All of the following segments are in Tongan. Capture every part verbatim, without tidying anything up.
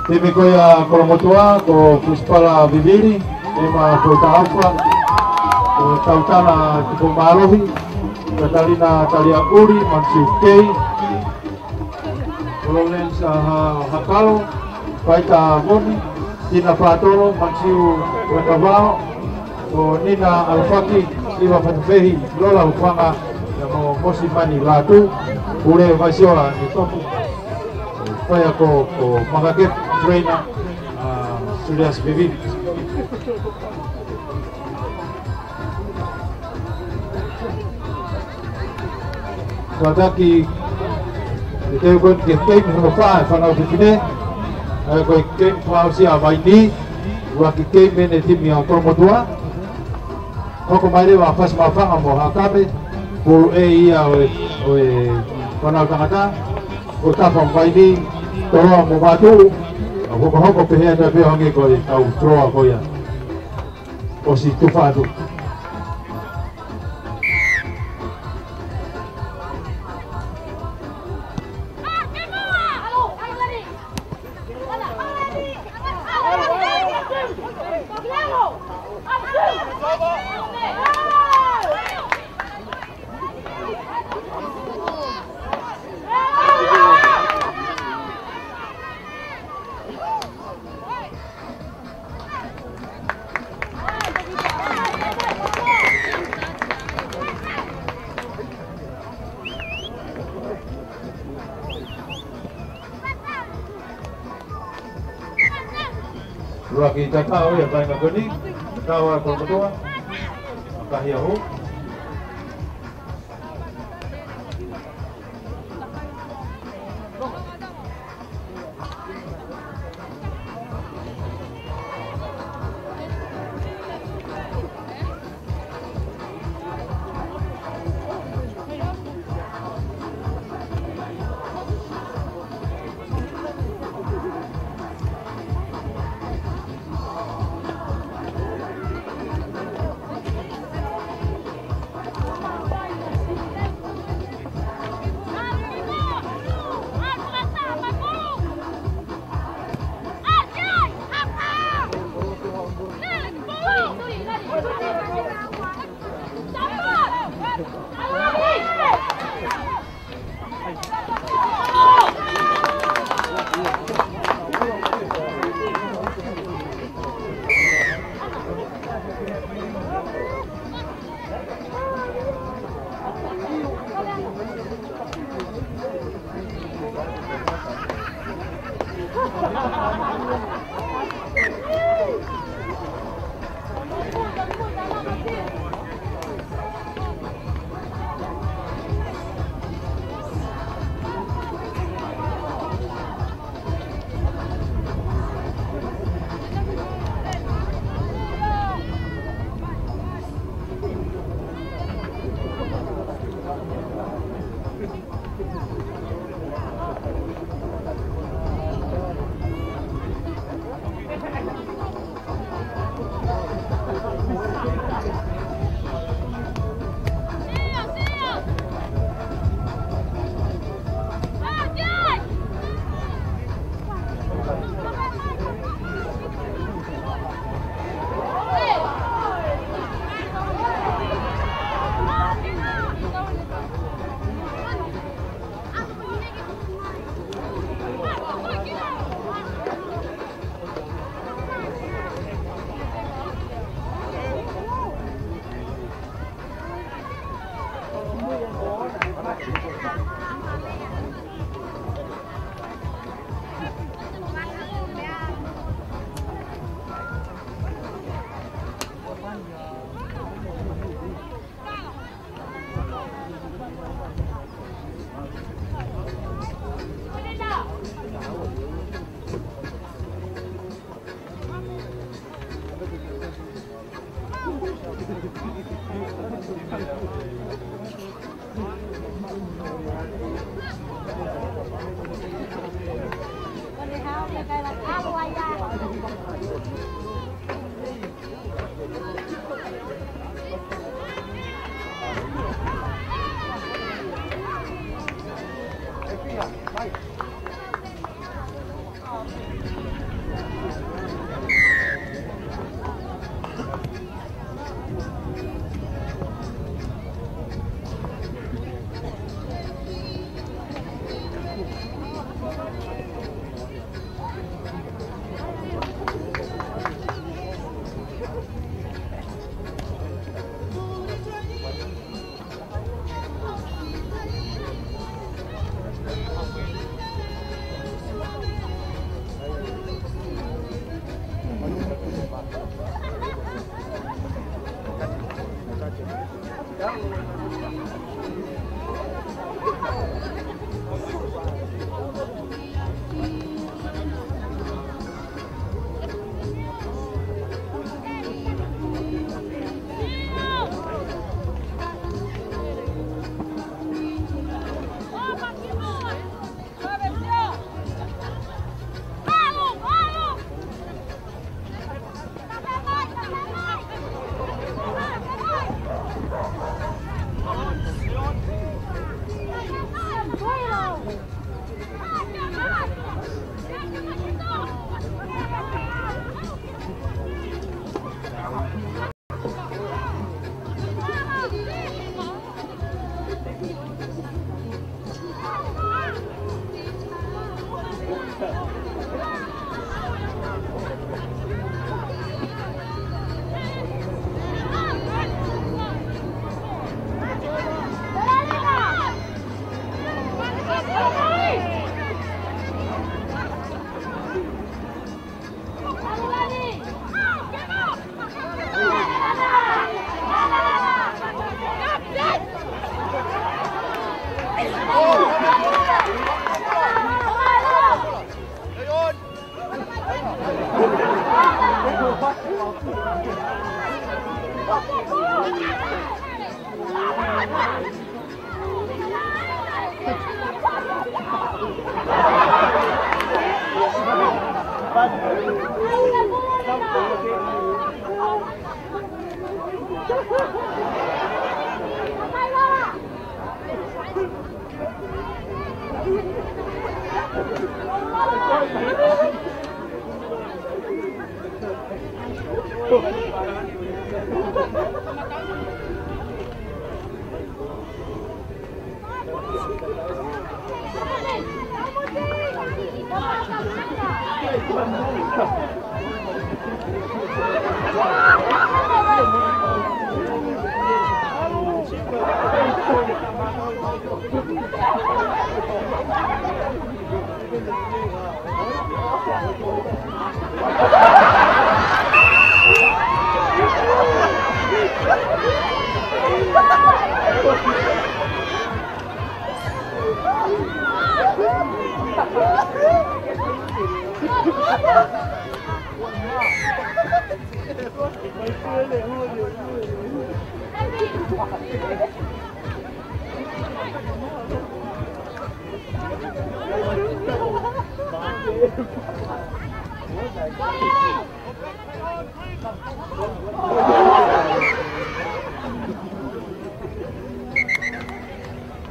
Timi ko ia Kolomotuʻa, ko Fusipala Vivili, ʻEma Poitaufa, ko Tautana Tupou Mālohi, Katalina Taliaʻuli, Mansiu Kei, ko Lawrence, ah, Hakalo, Paita Moni, Tina Fatolo, Mansiu Wekavao, ko Nina Alafaki, ʻIva Fatafehi, Lola Hufanga, ia mo Mosimani Latu, Pule Vaisiola ni Topu, Faiako ko Makake, trainer, ah, Julius Vivi. Kātaki, ʻe teu ko eni ki he keimi hono fā ʻa e fānau fefine, ʻa ia ko e keimi fakaʻosi ʻa Vaini, ʻuluaki keimi ʻene timi ʻa Kolomotuʻa. Hoko mai leva ʻa Fasi Mafanga mo Hakame, pulu ʻe ia ʻo e, ʻo e fānau tangata, ko Tafa mo Vaini, Toloa mo Vatu, ʻa hokohoko pehē atu pē hangē ko e tau Toloa ko ia. ʻOsi tufa atu. ʻUluaki tatau ia, kāinga ko eni, tatau ʻa Kolomotuʻa, makahi a hū.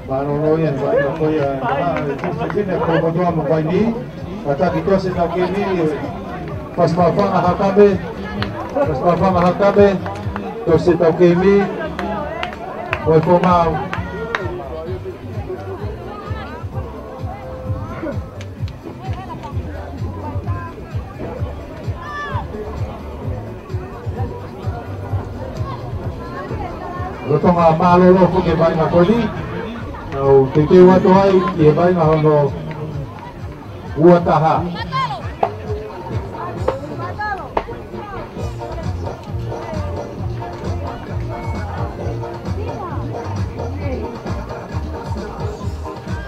Mālōlō ia, mālōlō ia, mālōlō ia, mālōlō ia, mālōlō ia, mālōlō ia, Fasi Mafanga Hakabe, Fasi Mafanga Hakabe, tosi ʻetau keimi, ʻo e founga. Lolotonga mālōlō foki e vaʻinga ko eni, ʻoku teuteu atu ai ki he vaʻinga hono ua taha.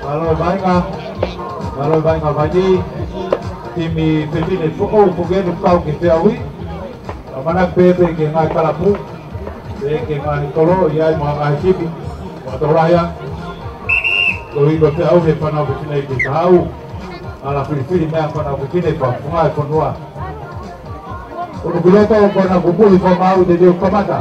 Mālō e vaʻinga, mālō e vaʻinga mai ni, timi fefine foʻou, foki eni kau ki he feʻauhi. ʻAmanaki pē pē ki he ngaahi kalapu, pē ki he ngaahi kolo, ʻi ai mo e ngaahi timi, mo e tokolahi. Ko e ʻuhinga pē ʻa e feʻauhi e fānau fefine ki he kahaʻu. Ala filifili meʻa fānau fefine, pea funga e fonua. ʻUnukiloto ko ena kupuhi ko e mau te teu kamata.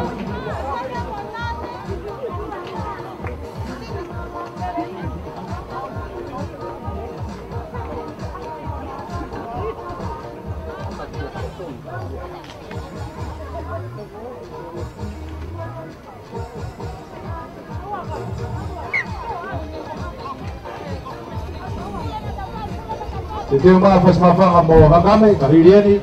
Teuteu mai Fasi Mafanga mo Hakabe, ka hili eni.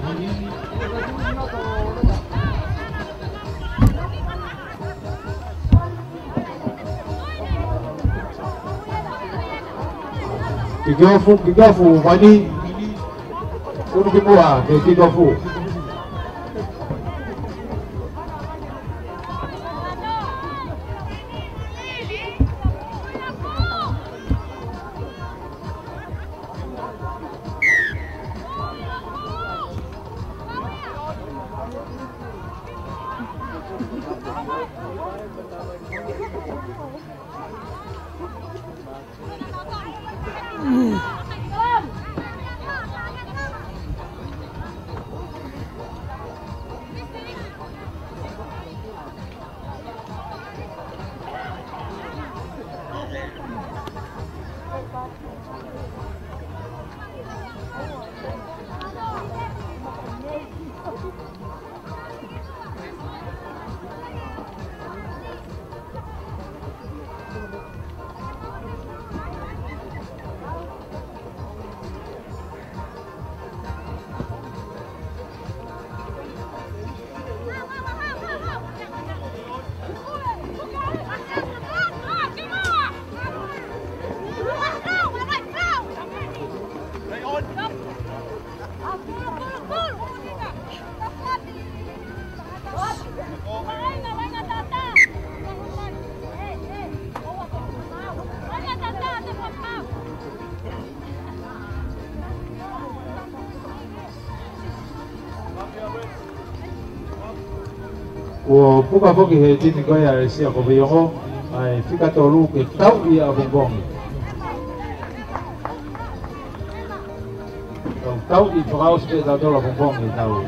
Kikiofu, kikiofu, mai ni. Unu ki muʻa, ke kikiofu. Kuo puka foki he timi ko ia ʻa e Sia ko Veiongo ʻa e fika tolu ke tauʻi ʻapongipongi. Tau tauʻi fakaʻosi pē tautolu ʻapongipongi tau.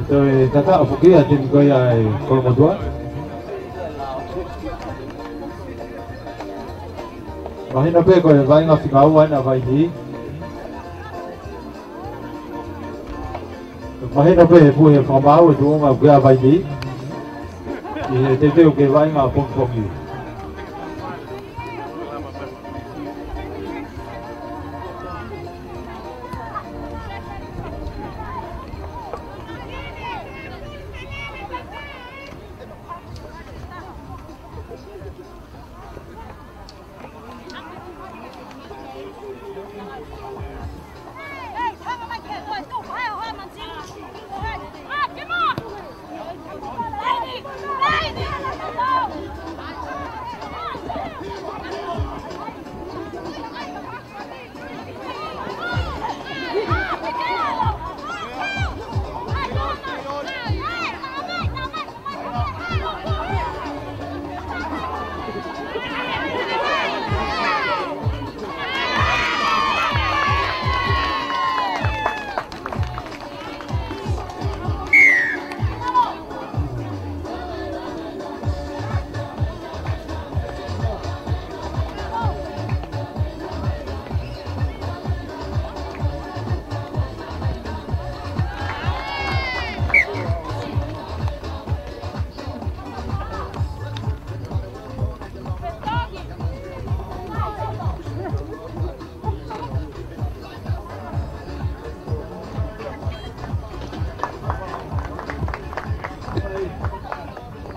Toe tataʻo foki ʻa e timi ko ia ʻa e Kolomotuʻa. Mahino pē ko e vaʻinga fika ua ena ʻa Vainī. Mahino pē he puhe fakamaau e tuʻunga ʻoku ʻi ai ʻa Vainī ʻi he teuteu ki he vaʻinga ʻapongipongi.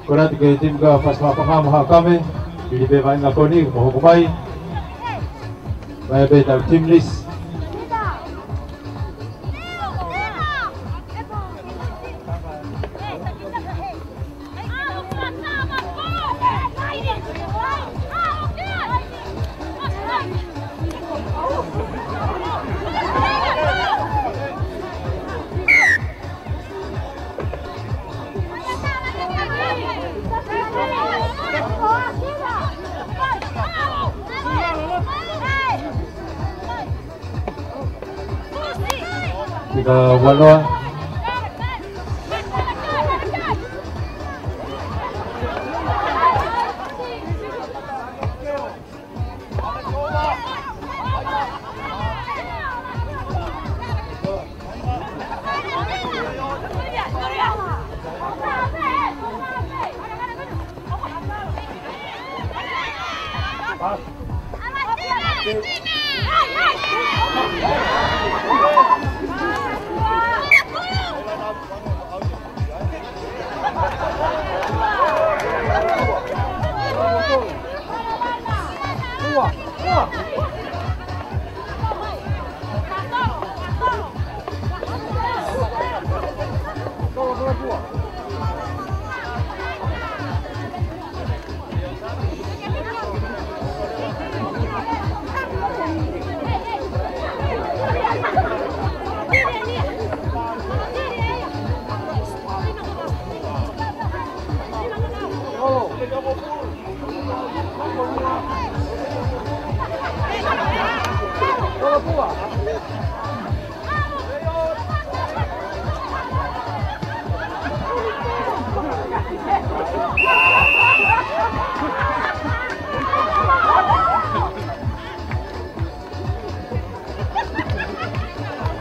Kole atu ki he timi ko ia ʻa Fasi Mapanga mo Haʻa Kame, hili pē vaʻinga ko eni mo hoko mai. Mai pē ʻetau team list. Ka wanoa.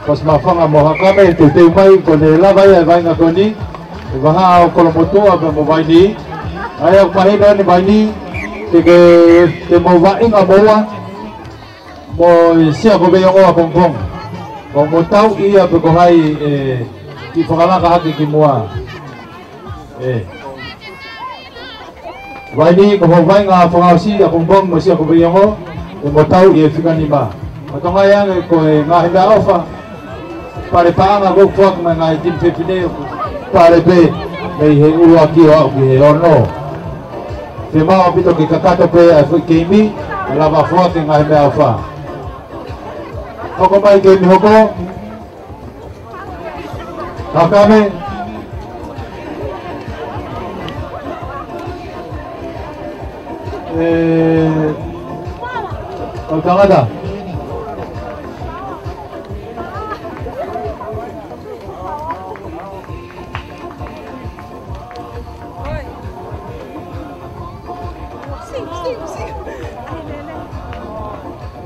Ko e Simafono mo Hakame, teuteu mai, ko ʻene lava ia e vaʻinga ko eni, ʻi he vahaʻa ʻo Kolomotuʻa pea mo Vaini. ʻA ia ʻoku mahino eni Vaini, te ke, te mo vaʻinga moua, mo e Sia ko Veiongo ʻa Pongipongi. Ko mo tau ia pe ko hai ʻe kiʻi fakalaka hake ki muʻa. ʻE. Vaini, ko hoʻo vaʻinga fakaʻosi ʻa Pongipongi mo Sia ko Veiongo, ʻe mo tau ʻi he fika nima. Ka ʻoku ʻi ai ange ko e ngaahi meʻaʻofa, pale paʻanga ʻoku foaki mai ngaahi timi fefine, pale pē mei he ʻuluaki ʻo aʻu ki he ono. Fiemaʻu ʻaupito ke kakato pē ʻa e foʻi keimi, ʻe lava foaki ngaahi meʻaʻofa. Hoko mai keimi hoko. Hakame. ʻE, ʻo tangata.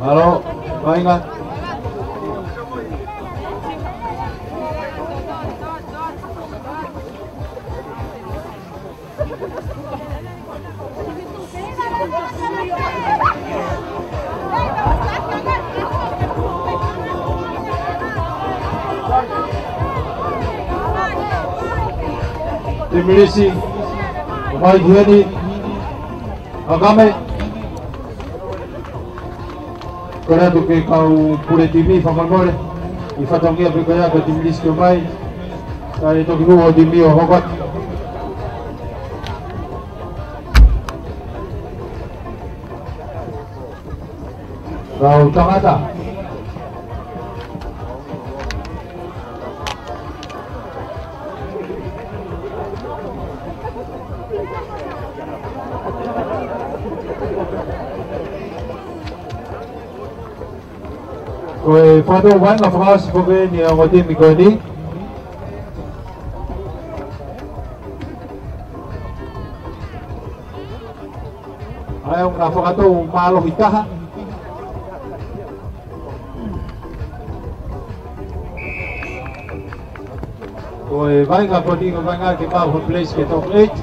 Mālō, vaʻinga. Timi lisi, ʻomai ki heni, Hakame. Kole atu ki he kau pule timi fakamolemole, ʻi he fatongia pē ko ia ka timi lisi ke ʻomai, kae toki hū ʻa e timi ʻo hoko atu. Kau tangata. Ko e fatu vaʻinga fakaʻosi foki eni ʻa e ongo timi ko eni. ʻA ia ʻoku na fakatou mālohi taha. Ko e vaʻinga ko eni ko e vaʻinga ke maʻu ha place ke top eight.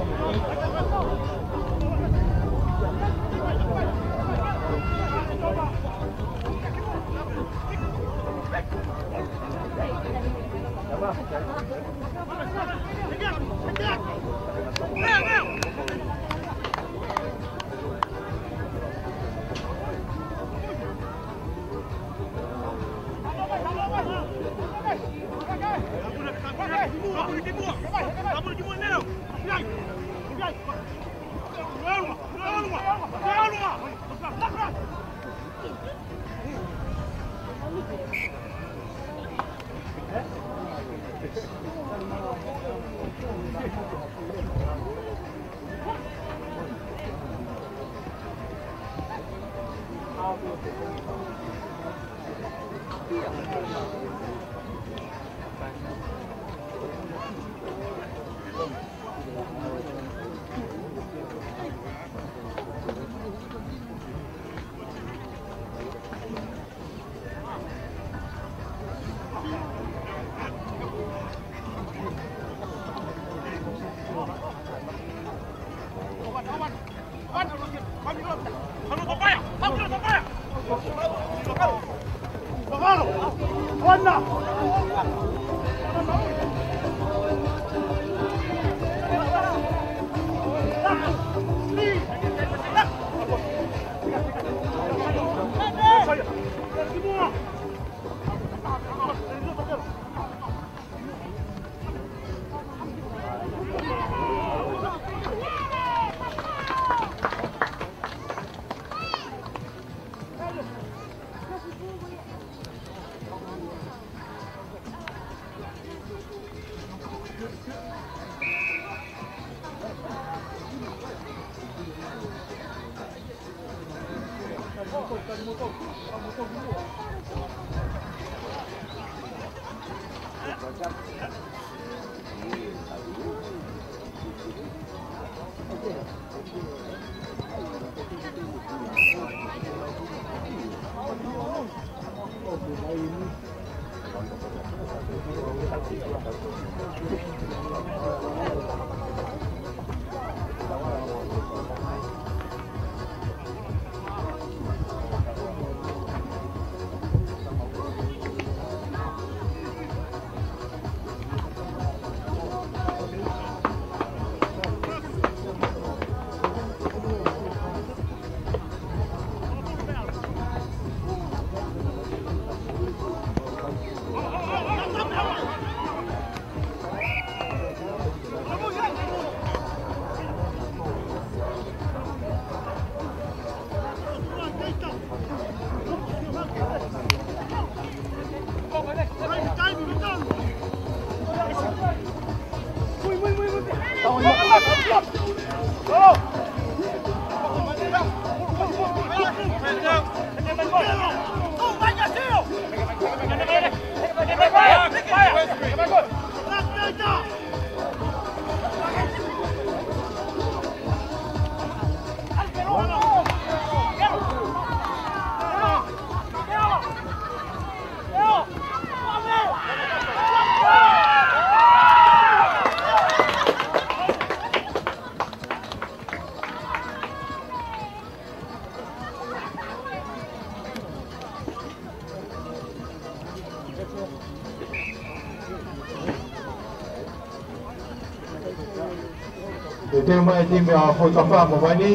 Te teu mai e timi ʻa Fuakava mo Vainī,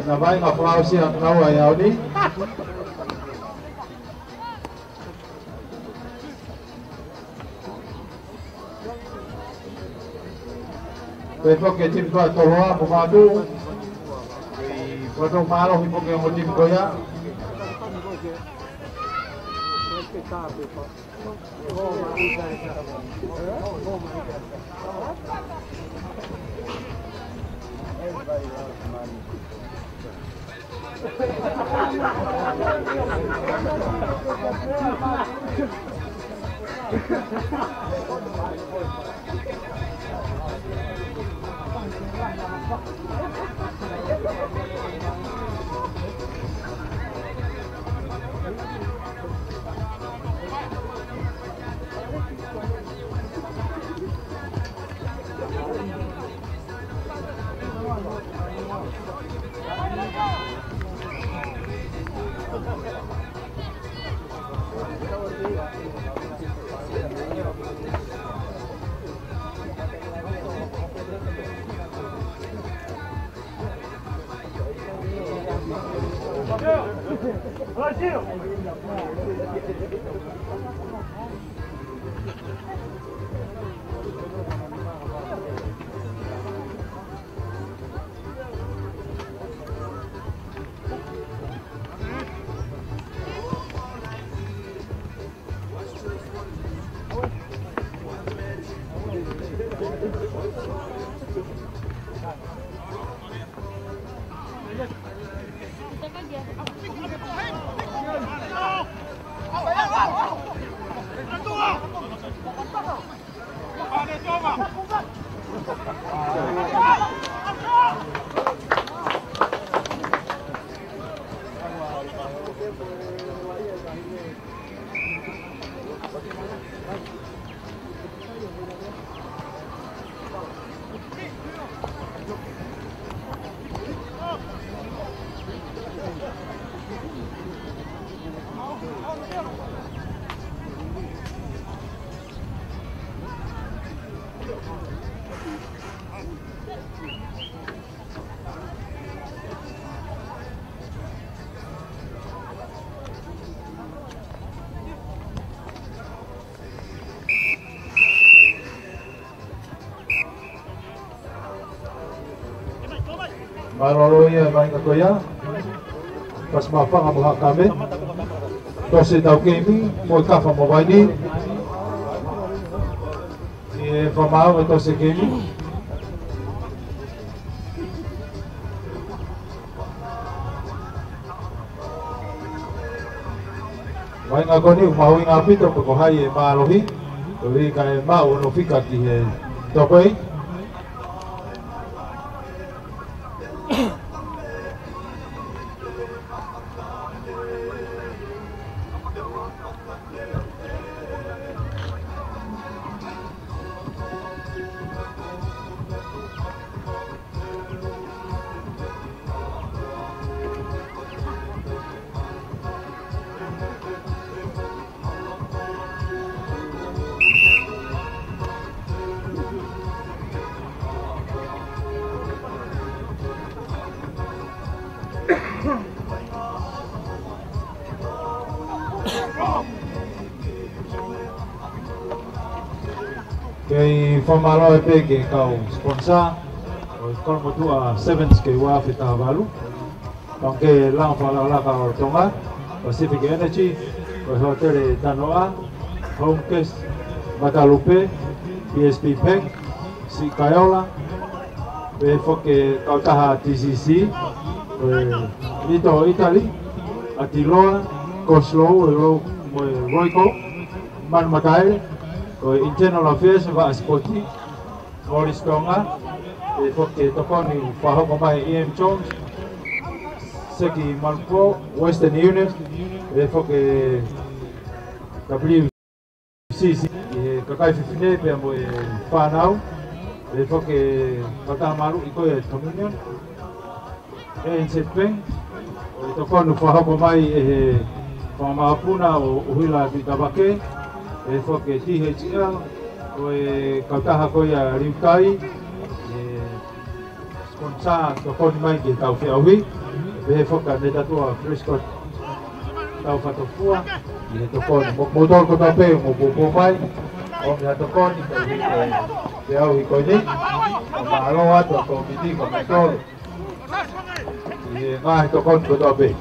na vainga fakaʻosi ʻa e kau ʻa e ʻaho ni. Pea foki e timi ko ia ʻa Toloa mo Mātuʻu. Pea toe mālohi foki e ongo timi ko ia. Mālōlō ia e vaʻinga ko ia. Pasi Mafanga mo Haʻakame. Tosi ʻetau keimi, Foʻi Kafa mo Vaini. ʻE fakamaau e tosi keimi. Vaʻinga ko eni ʻoku mahuʻinga ʻaupito pe ko hai ʻe mālohi, koeʻuhi kae maʻu hono fika ki he top eight. Kei fakamālō pē ki he kau sponsor, ʻo e Kolomotuʻa Sevens kei ua afe taha valu. Pangikē Langa Fakalakalaka ʻo Tonga, Pacific Energy, ko e Hōtele Tanoa, Home Guest, Matalupe, P S B Bank, Siʻi Kaiola, pehē foki e kautaha T C C, ko e Little Italy, ʻAtiloa, Coslow, e Lo-, mo e Royco, Manu Mataele, ko e Internal Affairs, Vaʻa Sipoti, Morris Tonga, pehē foki e tokoni fakahoko mai Ian Jones, Seki Manuko, Western Union, pehē foki e W C C, ʻi he kakai fefine pea mo e fānau, pehē foki e kautaha maluʻi ko ia Dominion, A N Z Bank, ʻo e tokoni fakahoko mai ʻe he fanga mokopuna ʻo ʻUhila Tuʻitavake, pehē foki e D H L, ko e kautaha ko ia Liutai, e sponsor tokoni mai ki he tau feʻauhi, pehē foki ʻa Netatua Prescott Taufatofua, ʻi he tokoni. Mo, mo tolu kotoa pē, mo poupou mai, ʻomi ha tokoni, ko e feʻauhi ko eni, ʻo mālō atu ʻa e kōmiti, ko e tolu. ʻI he ngaahi tokoni kotoa pē.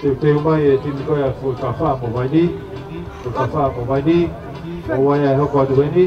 Teuteu mai e timi ko ia ʻa Fuekafa mo Vaini. Fuekafa mo Vaini. ʻO ʻai ʻa e hoko atu eni.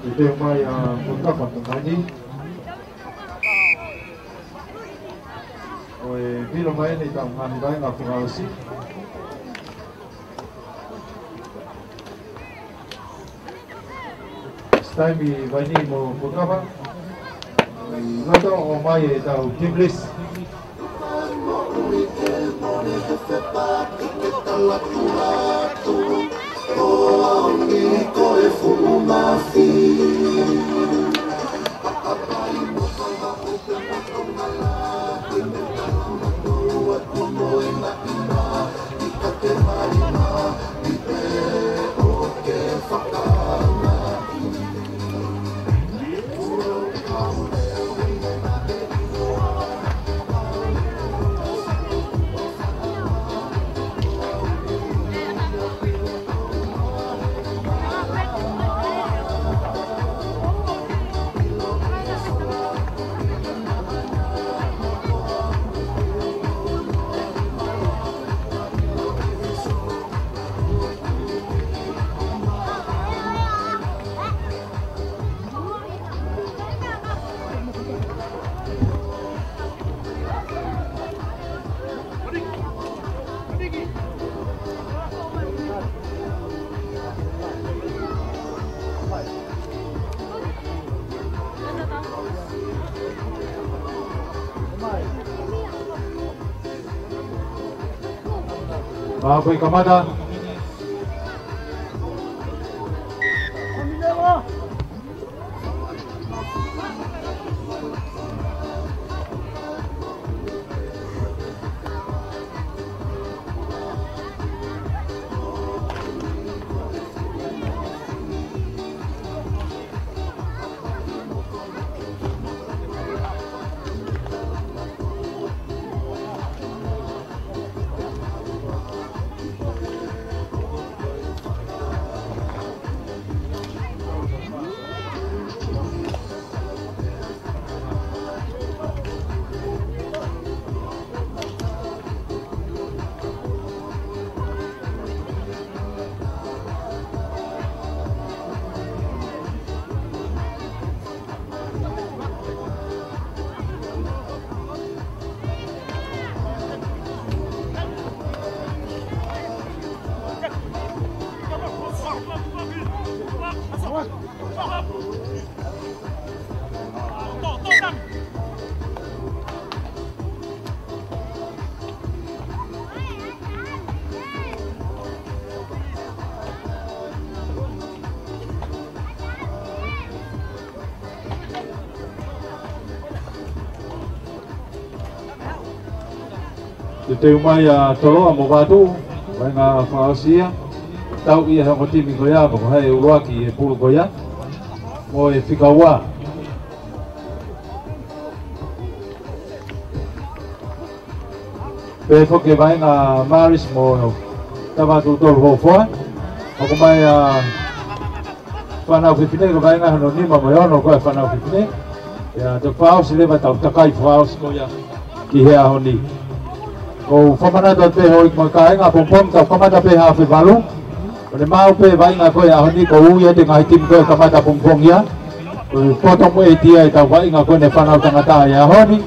Teuteu mai ʻa Fuekafa mo Vaini. ʻO e pilo mai eni ʻetau ngaahi vaʻinga fakaʻosi. Taimi Vaini mo Fuekafa. ʻI loto ʻomai ʻetau team list. Pea ko e kamata. Teuteu mai ʻa Toloa mo Vatu, vaʻinga fakaʻosi ia. Tau ia he ongo timi ko ia, ko hai ʻe ʻuluaki he pulu ko ia. Mo e fika ua. Pea foki e vaʻinga Maris mo Tavatu Tolu Hofoa. Hoko mai ʻa Fānau Fefine, ko e vaʻinga hono nima mo e ono ko e Fānau Fefine. Pea toki fakaʻosi leva ʻetau takai fakaʻosi ko ia ki he ʻaho ni. ʻOku fakamanatu atu pē houʻeiki mo e kāinga, pongipongi tau kamata pē hafe valu. ʻOku ne maʻu pē vaʻinga ko e ʻaho ni, ko e ui ʻa e ngaahi timi ko e kamata pongipongi ia. Ko e poto mo e tia ʻetau vaʻinga ko eni fānau tangata he ʻaho ni.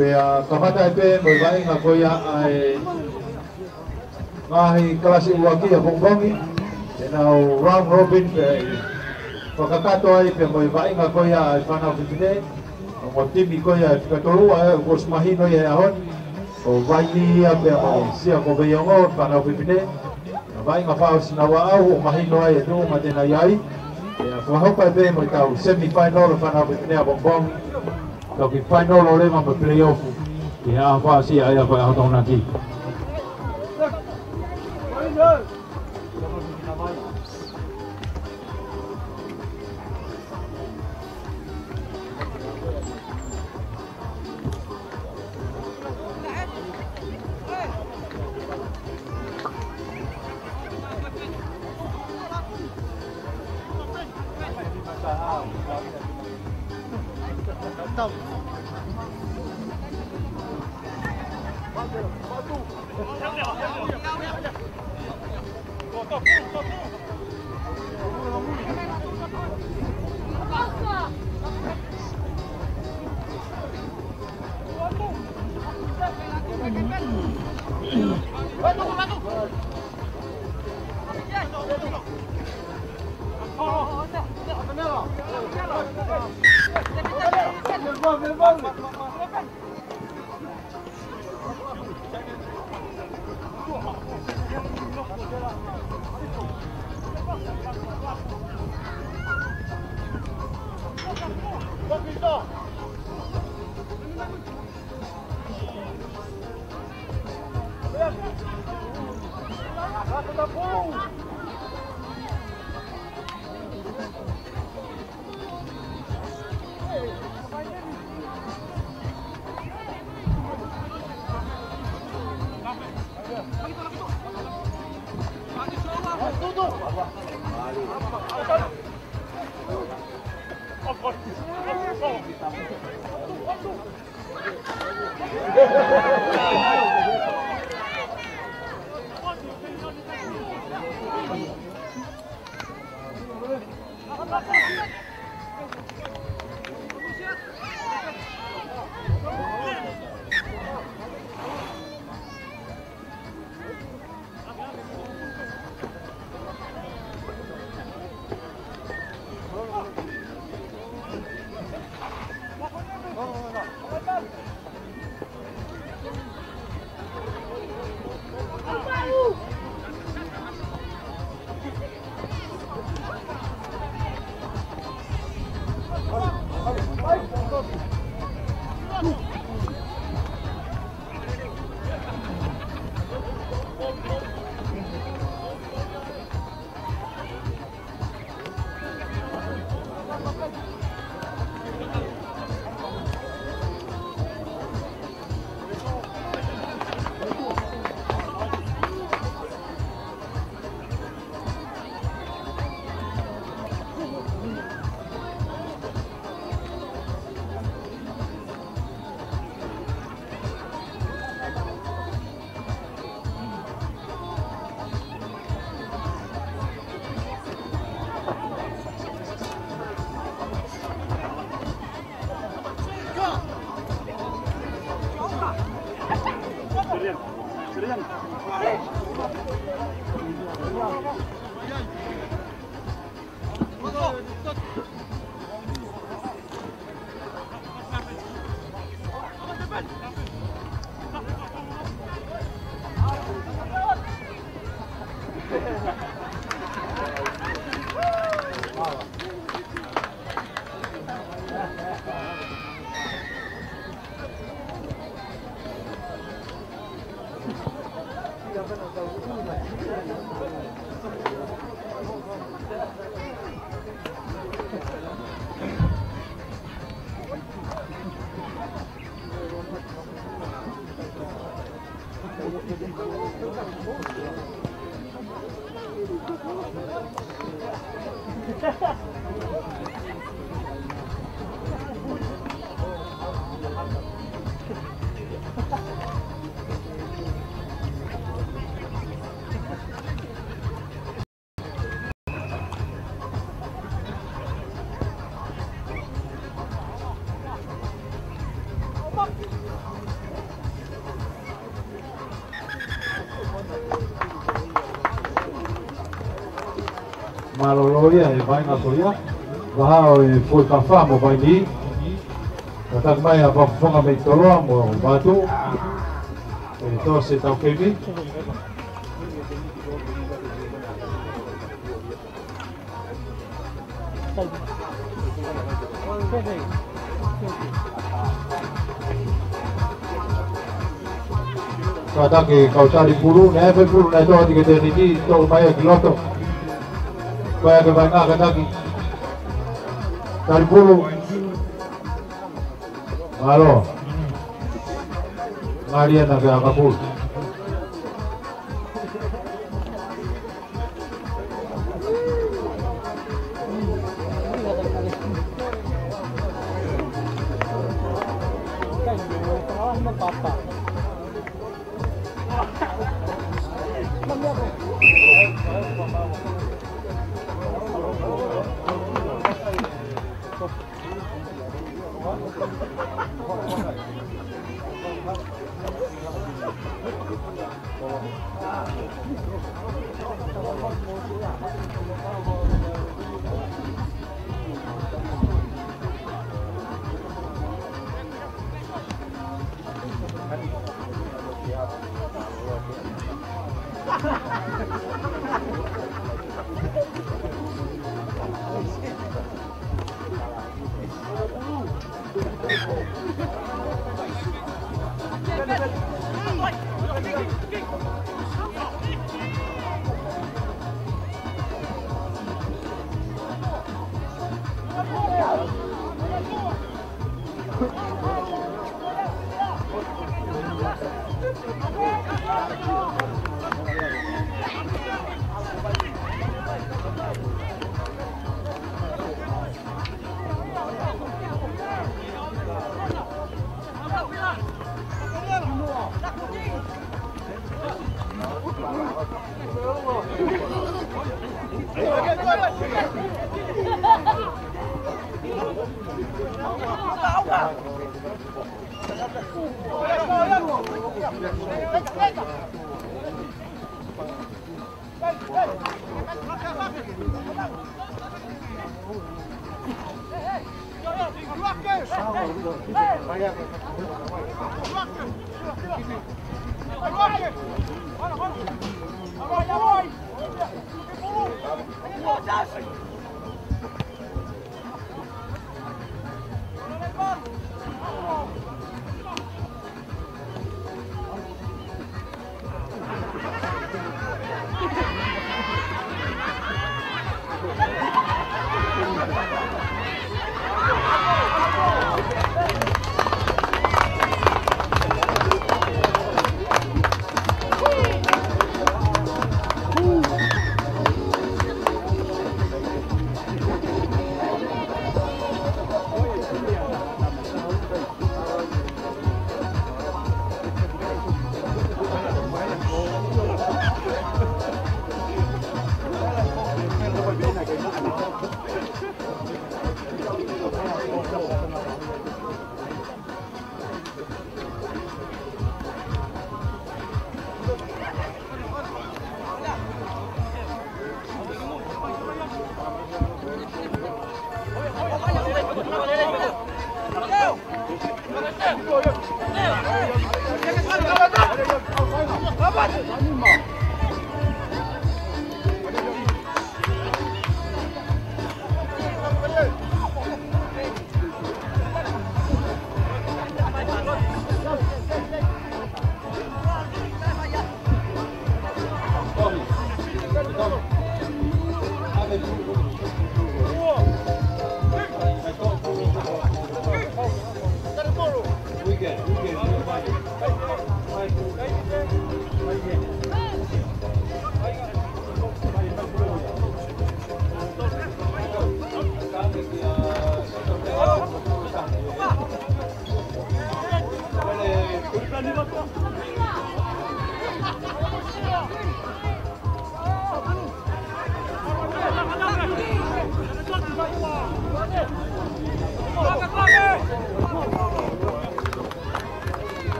Pea kamata ai pē mo e vaʻinga ko ia ʻa e ngaahi kalasi ʻuluaki ʻapongipongi. Te nau round robin pē, fakakakato ai pē mo e vaʻinga ko ia ʻa e fānau fefine. Mo e timi ko ia ʻe fika tolu ʻa ē kuo ʻosi mahino ia he ʻaho ni. Ko Vaili ia pea mo Sia ko Veiongo, fānau fefine. Vaʻinga fakaʻosi naua ʻoku mahino ai e tuʻunga te nau ʻi ai. Pea fakahoko ai pē mo ʻetau semi final fānau fefine ʻapongipongi. Toki final leva mo e playoff. Ki he ʻaho fakaʻosi ʻa ia ko e ʻaho Tokonaki. Mālō ia, ʻe vaʻinga ko ia. Vaha ʻo e Fuekafa mo Vaini. Kātaki mai ʻa Vafofonga mei Toloa mo Vatu. ʻE tosi ʻetau keimi. Kātaki kau talipulu, naʻe fai pulu, naʻe toʻo atu ki he tēniti, toʻo mai ki loto. Ko ia ke vaʻinga kātaki. Talipulu. Mālō. Ngali ana ke aka pulu.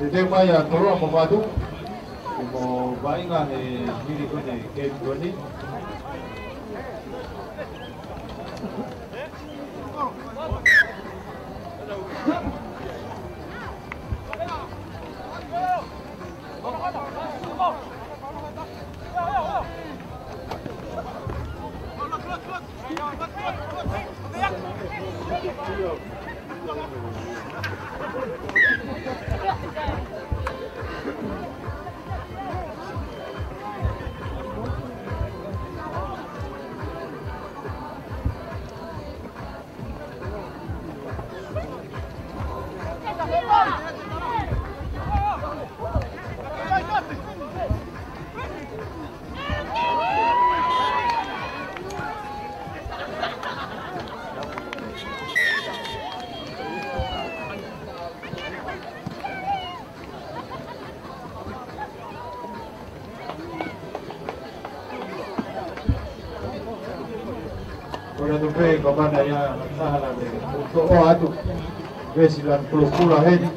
Teuteu mai ʻa Toloa mo Vatu, mo vaʻinga he hili ko eni, ke ko eni. Ko e atu pē ko mana ia, sahala te, ko atu. Vesi lan pulupula heni.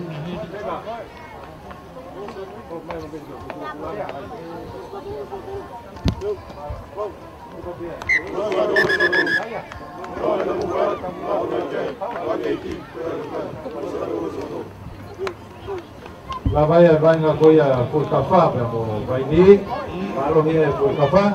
Lava ia e vaʻinga ko ia Fuekafa pea mo Vainī. Mālō ia e Fuekafa.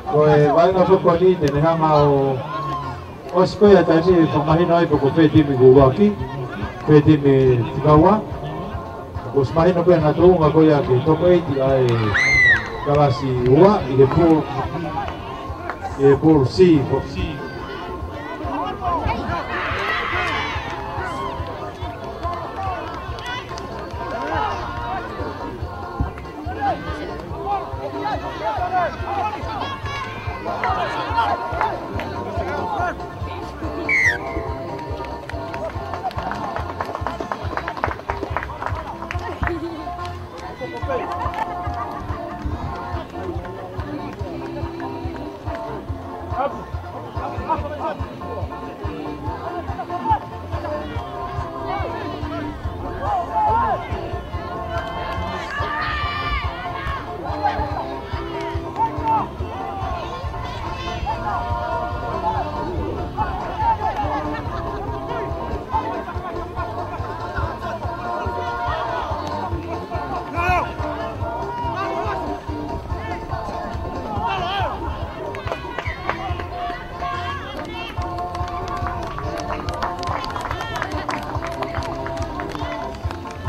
Ko e vaʻinga foki ko eni te ne hanga ʻo ʻosi ko ia taimi fakamahino ai pe ko fē timi ʻuluaki, fē timi fika ua. Kuo ʻosi mahino pē ʻa e tuʻunga ko ia ki he top eight ʻa e kalasi ua ʻi he pool, ʻi he pool C foki.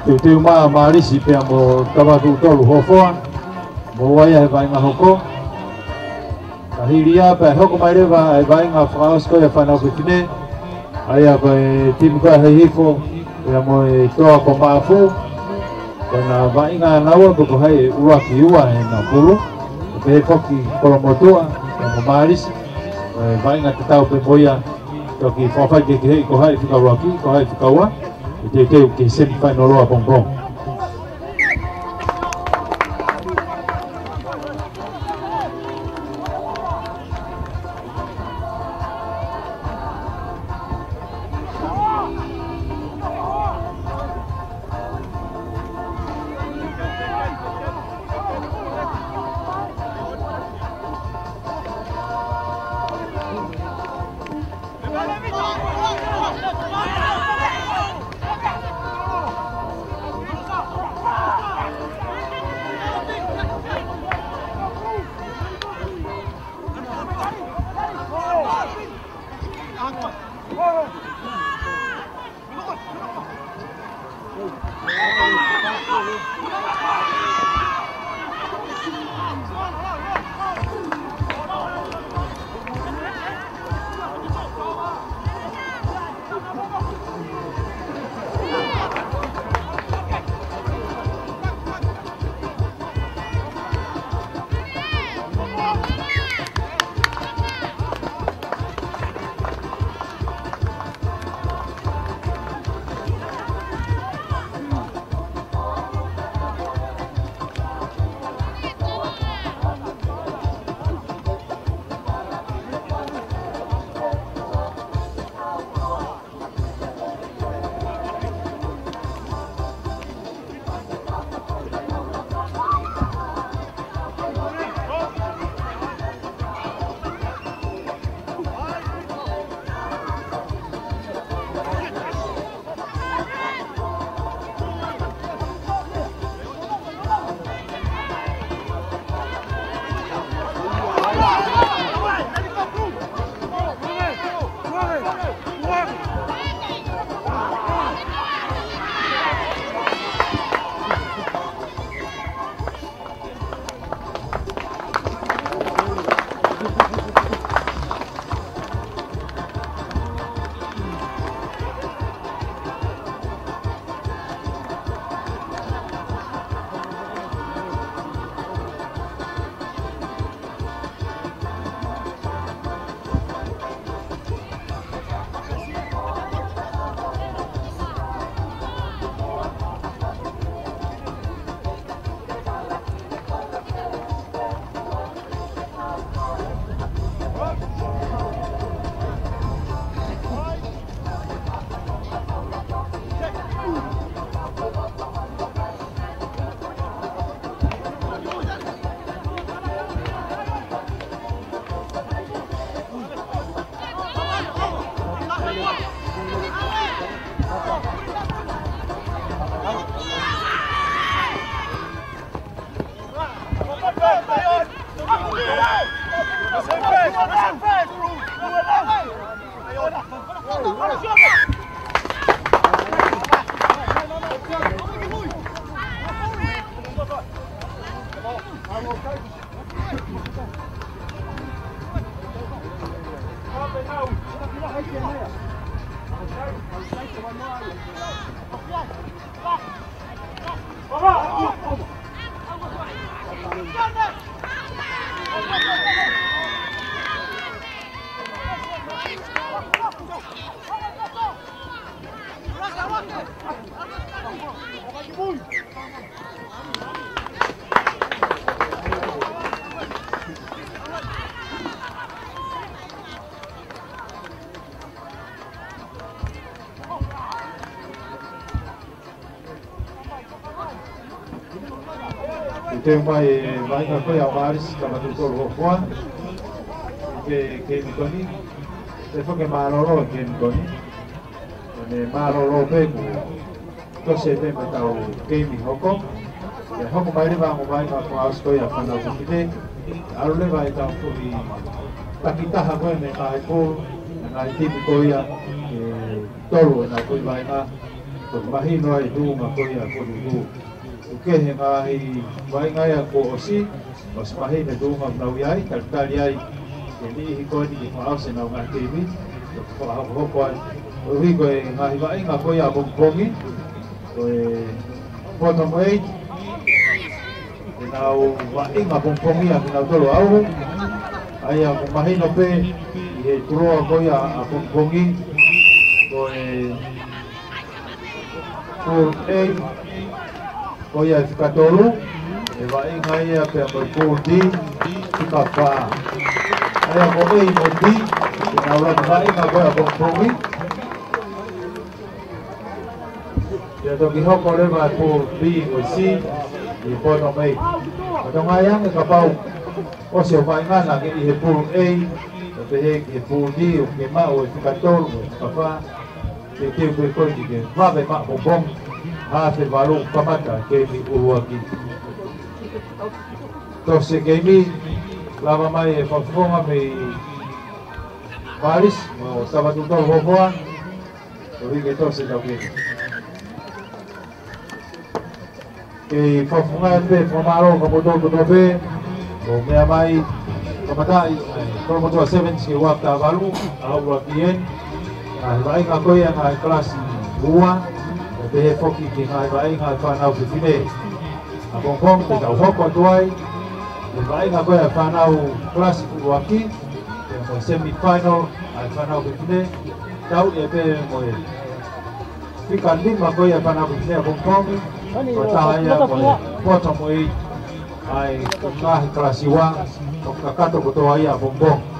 Teuteu mai ʻa Mālisi pea mo Tavatuʻutolu Hofoa, mo ʻai ʻa e vaʻinga hoko. Ka hili ia pea hoko mai leva ʻa e vaʻinga fakaʻosi ko ia fānau fefine, ʻa ia ko e timi ko ia Hihifo, pea mo e toa ko Maʻafu, ko ʻena vaʻinga ʻanaua pe ko hai ʻe ʻuluaki ua he na pulu, pehē foki Kolomotuʻa, pea mo Mālisi, ko e vaʻinga tatau pē mo ia, toki fakafaikehekeheʻi ko hai fika ʻuluaki, ko hai fika ua, ʻi he teuteu ki he semifinal ʻo e pongipongi. ʻI he mai e vaʻinga ko ia ʻa Marisi Tavatuʻutolu Hofoa. Ke, ke keimi ko eni. Te foki mālōlō e keimi ko eni. Te ne mālōlō pē kuo tosi pē mo ʻetau keimi hoko. ʻE hoko mai leva ʻa e vaʻinga ko ʻAosi ko ia Fānau Fefine. ʻAlu leva ʻetau foʻi takitaha ko ia mei he ngaahi pulu, ngaahi timi ko ia, ʻe tolu ʻenau foʻi vaʻinga. Ko e mahino ai e tuʻunga ko ia ko eni. ʻOku kehe ngaahi vaʻinga ia kuo ʻosi, ʻosi mahino e tuʻunga ʻoku nau ʻi ai, talitali ai e niʻihi ko eni ke fakaʻosi ʻenau ngaahi keimi, ke fakahokohoko ai. ʻOku ʻi ai ko e ngaahi vaʻinga ko ia ʻapongipongi, ko e bottom eight, ʻenau vaʻinga ʻapongipongi ʻa kinautolu ʻa ʻUhu. ʻA ia ʻoku mahino pē ʻi he tuʻunga ko ia ʻapongipongi, ko e Pool A, ko ia e fika tolu, ʻe vaʻinga ia pea mo e Pool D, fika fā. ʻA ia ko e A mo e B, ʻenau laka vaʻinga ko ia ʻapongipongi. Pea toki hoko leva e Pool B mo e C, ʻi he bottom eight. Ka ʻoku ʻikai ange kapau ʻosi hoʻo vaʻinga naʻa ke ʻi he Pool A, ʻo pehē ki he Pool D, ʻoku ke maʻu e fika tolu, fika fā. Teuteu pē koe ke ke vave maʻapongipongi, hafe valu kamata keimi ʻuluaki. Tosi keimi, lava mai e fakafofonga mei Marisi mo Tavatuʻutolu Hofoa, ʻo hiki e tosi tau keimi. Kei fakafofonga pē, fakamālō kia kimoutolu kotoa pē, ʻo meʻa mai, kamataʻi, ʻa e Kolomotuʻa Sevens ki he Uafu Taha Valu, ʻa ʻUluaki eni, ʻa e vaʻinga ko ia ʻa e kalasi ua, ʻo pehē foki ki he ngaahi vaʻinga ʻa e fānau fefine. ʻApongipongi te tau hoko atu ai, ʻa e vaʻinga ko ia ʻa e fānau kalasi ʻuluaki, pea mo e semifinal ʻa e fānau fefine, tau ʻi ai pē mo e fika nima ko ia ʻa e fānau fefine ʻapongipongi, ko e taha ia ko e bottom eight ʻa e ngaahi kalasi ua, ʻoku kakato kotoa ia ʻapongipongi.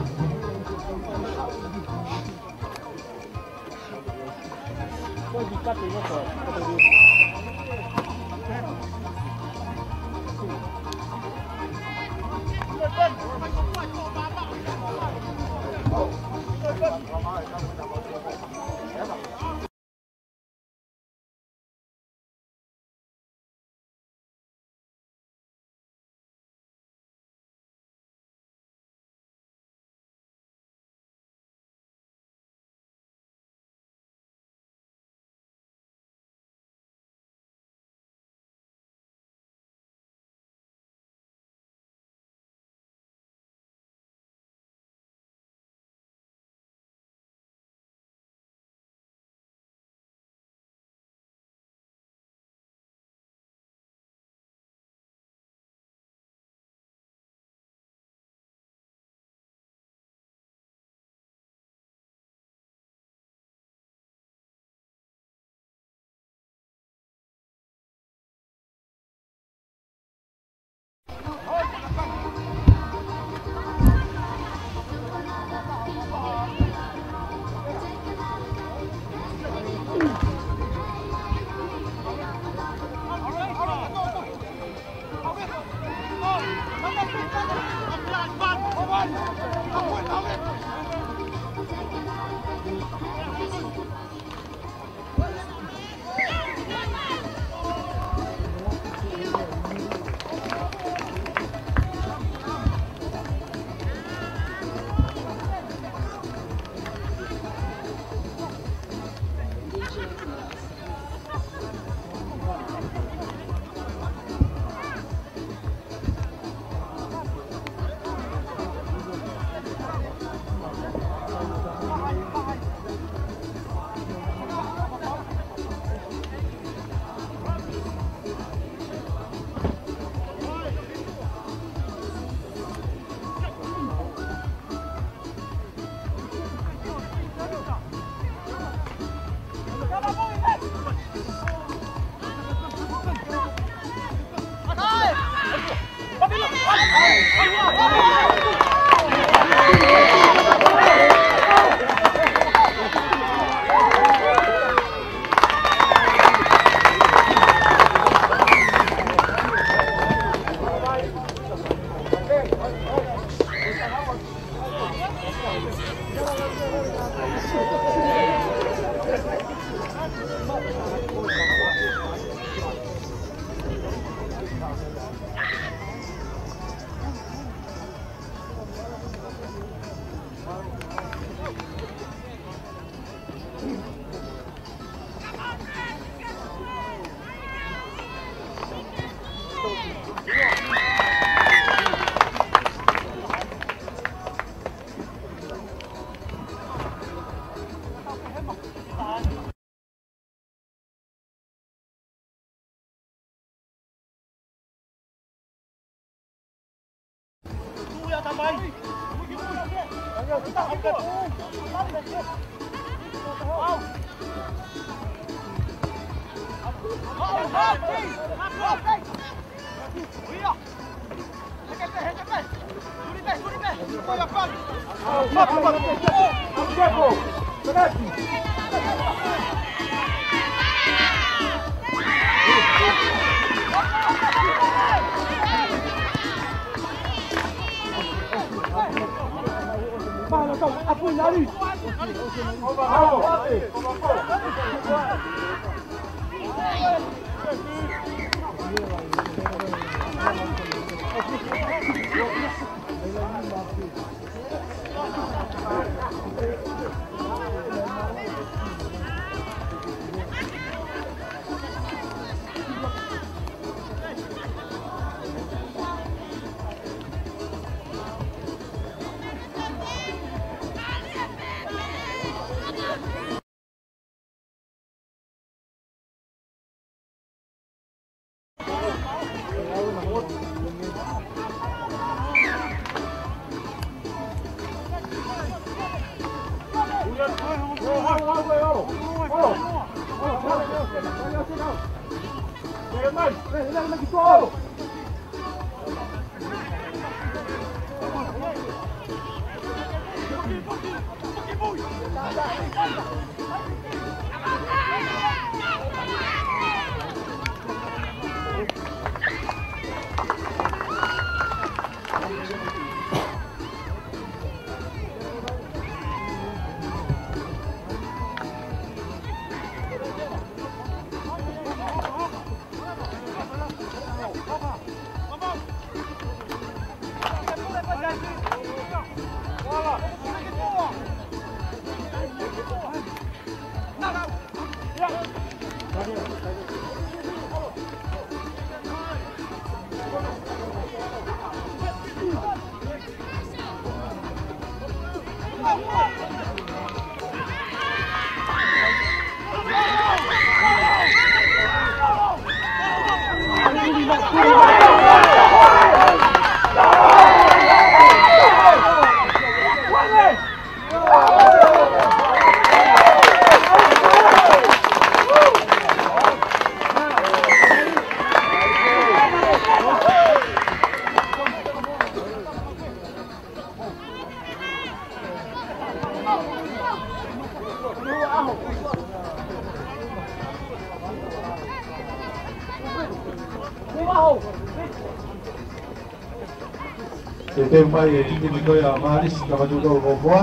Teuteu mai e timi ko ia ʻa Mālisi Tavatutolu Hofoa,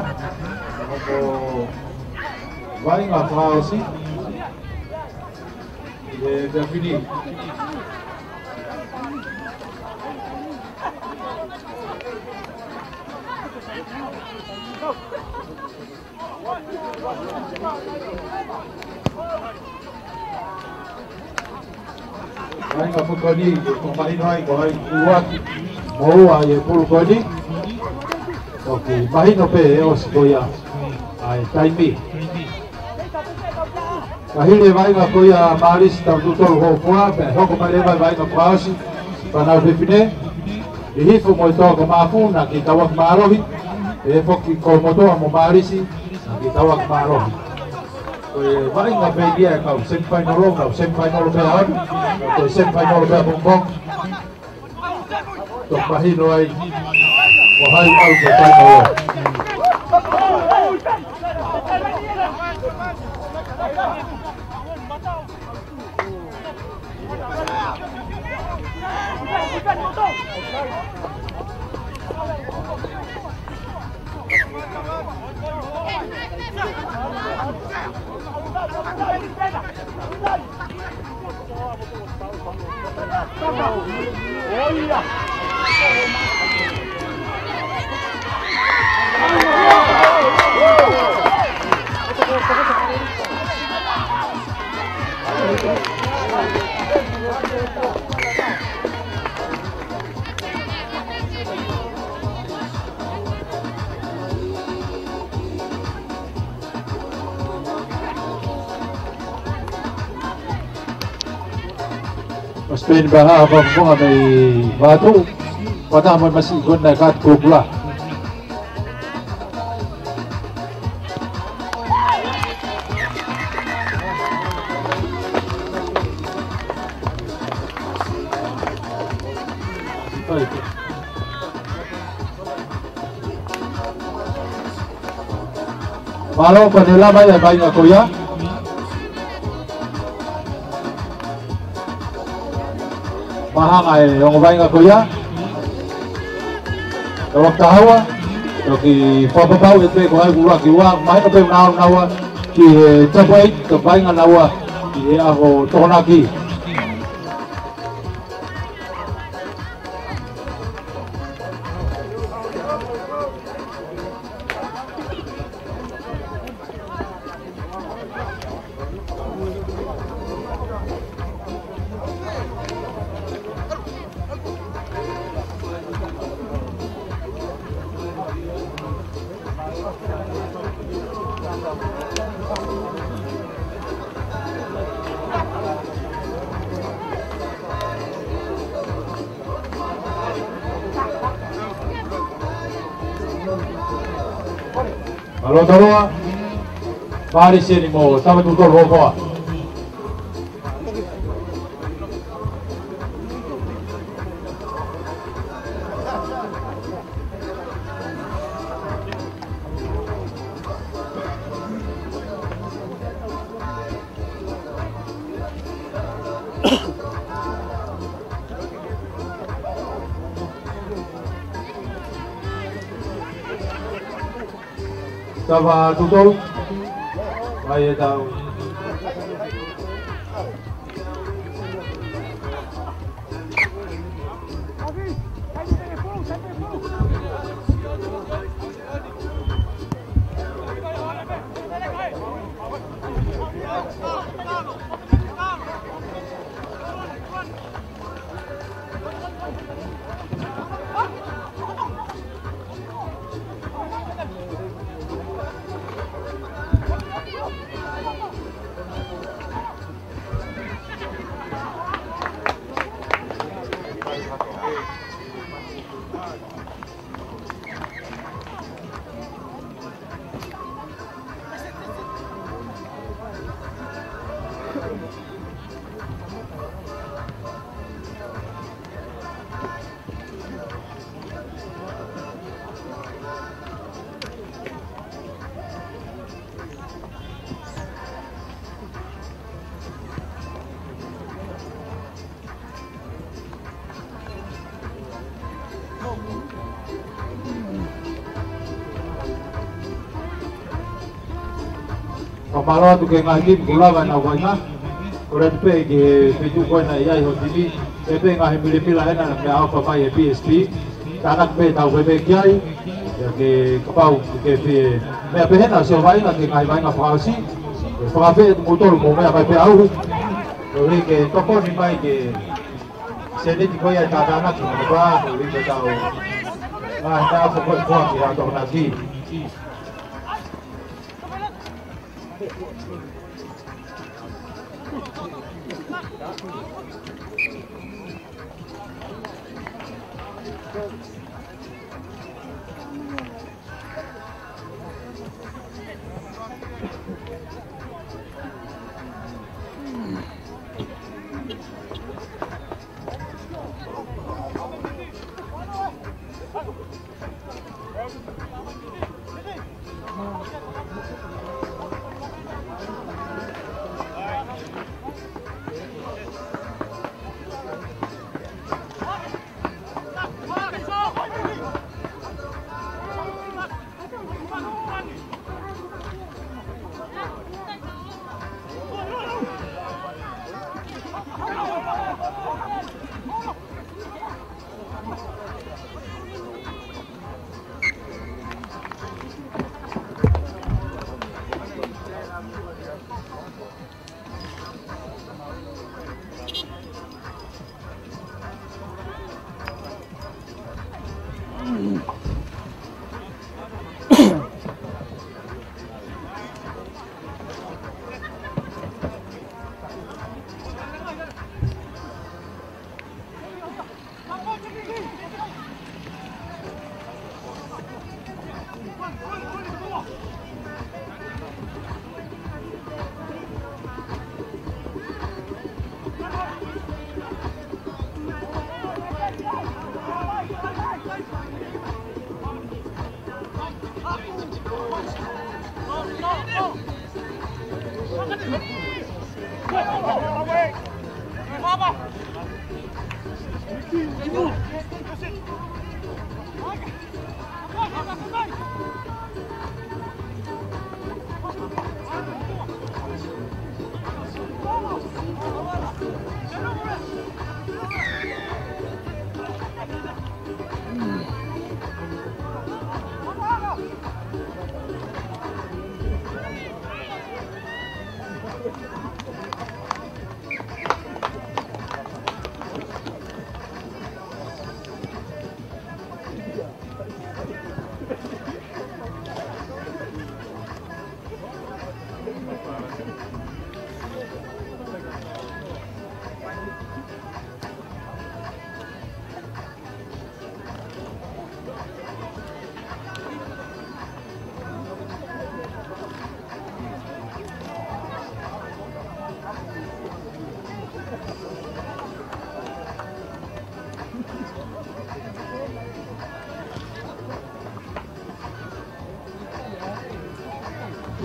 mo e vaʻinga fakaʻosi ʻi he efiafi ni. Vaʻinga pulu ko eni, ʻoku mahino ai ko hai ʻuluaki mo ua ʻi he pulu ko eni. ʻOku mahino pē ʻe ʻosi ko ia ʻa e taimi. Ka hili e vaʻinga ko ia ʻa Mālisi Tavatutolu Hofoa, pea hoko mai leva e vaʻinga fakaʻosi, fānau fefine, ʻi Hifo mo e Toa ko Mafu, naʻa ke tauaki mālohi, pea foki Kolomotoa mo Mālisi, naʻa ke tauaki mālohi. Ko e vaʻinga pē ia ʻa e kau semifinal, kau semifinal pē ʻaho ni, ko e semifinal pē ʻapongipongi. Toki mahino ai ko hai ʻalu ki he final. ʻOsi pē eni pea haʻu ʻa Fakafofonga mei Vatu. Pea taha mai masiʻi ko ena ʻa e Kāti Kukula. Mālō, kuo ne lava e vaʻinga ko ia. Mahanga e ongo vaʻinga ko ia. Tau ka hawa, toki fakapapauʻi ʻe pē ko hai ʻuluaki ua, mahino pē naua, naua ki he top eight, ko e vaʻinga naua ki he ʻaho Tokonaki. Mālō Toloa, Pālesi eni mo Tama Tutolo Hopoa. Tama Tutolo, mai e tau. Fakamālō atu ki he ngaahi timi kuo lava ʻenau vaʻinga. Kole atu pē ki he feituʻu ko ē naʻe ʻi ai ho timi, pea pē ngaahi milemila ena naʻe ʻofa mai ʻe he P S P. Tānaki pē tau pē ki ai, ʻio ke kapau ke fie meʻa pē hena sio vaʻinga ki he ngaahi vaʻinga fakaʻosi. Fakafeʻiloaki atu moutolu mo meʻa mai pē ʻauhu. Koeʻuhi ke tokoni mai ke seniti ko ia ʻa e tātānaki mo e pā, koeʻuhi ke tau, ʻa, tau fokoʻi koa ki he ʻaho Tokonaki.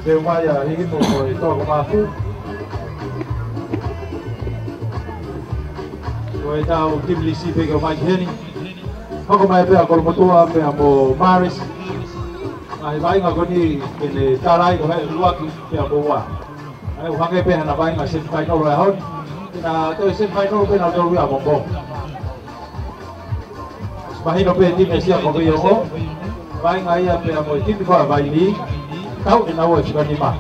Te u mai ʻa Hiki Toko, ʻe Toko Mafu. Ko e tau timi lisi pē ke ʻomai heni. Hoko mai pē ʻa Kolomotuʻa pea mo Maris. ʻA e vaʻinga ko eni ke ne tala ai ko hai ʻuluaki pea mo ua. ʻA ia ʻoku hangē pē hano vaʻinga semifinal ʻo e ʻaho ni. Naʻa toe semifinal pē nautolu ia ʻapongipongi. Mahino pē timi ʻa Siakopo ʻi ʻOho. Vaʻinga ia pea mo e timi ko ē ʻa Vaili. Tau ʻe naua e fika nima.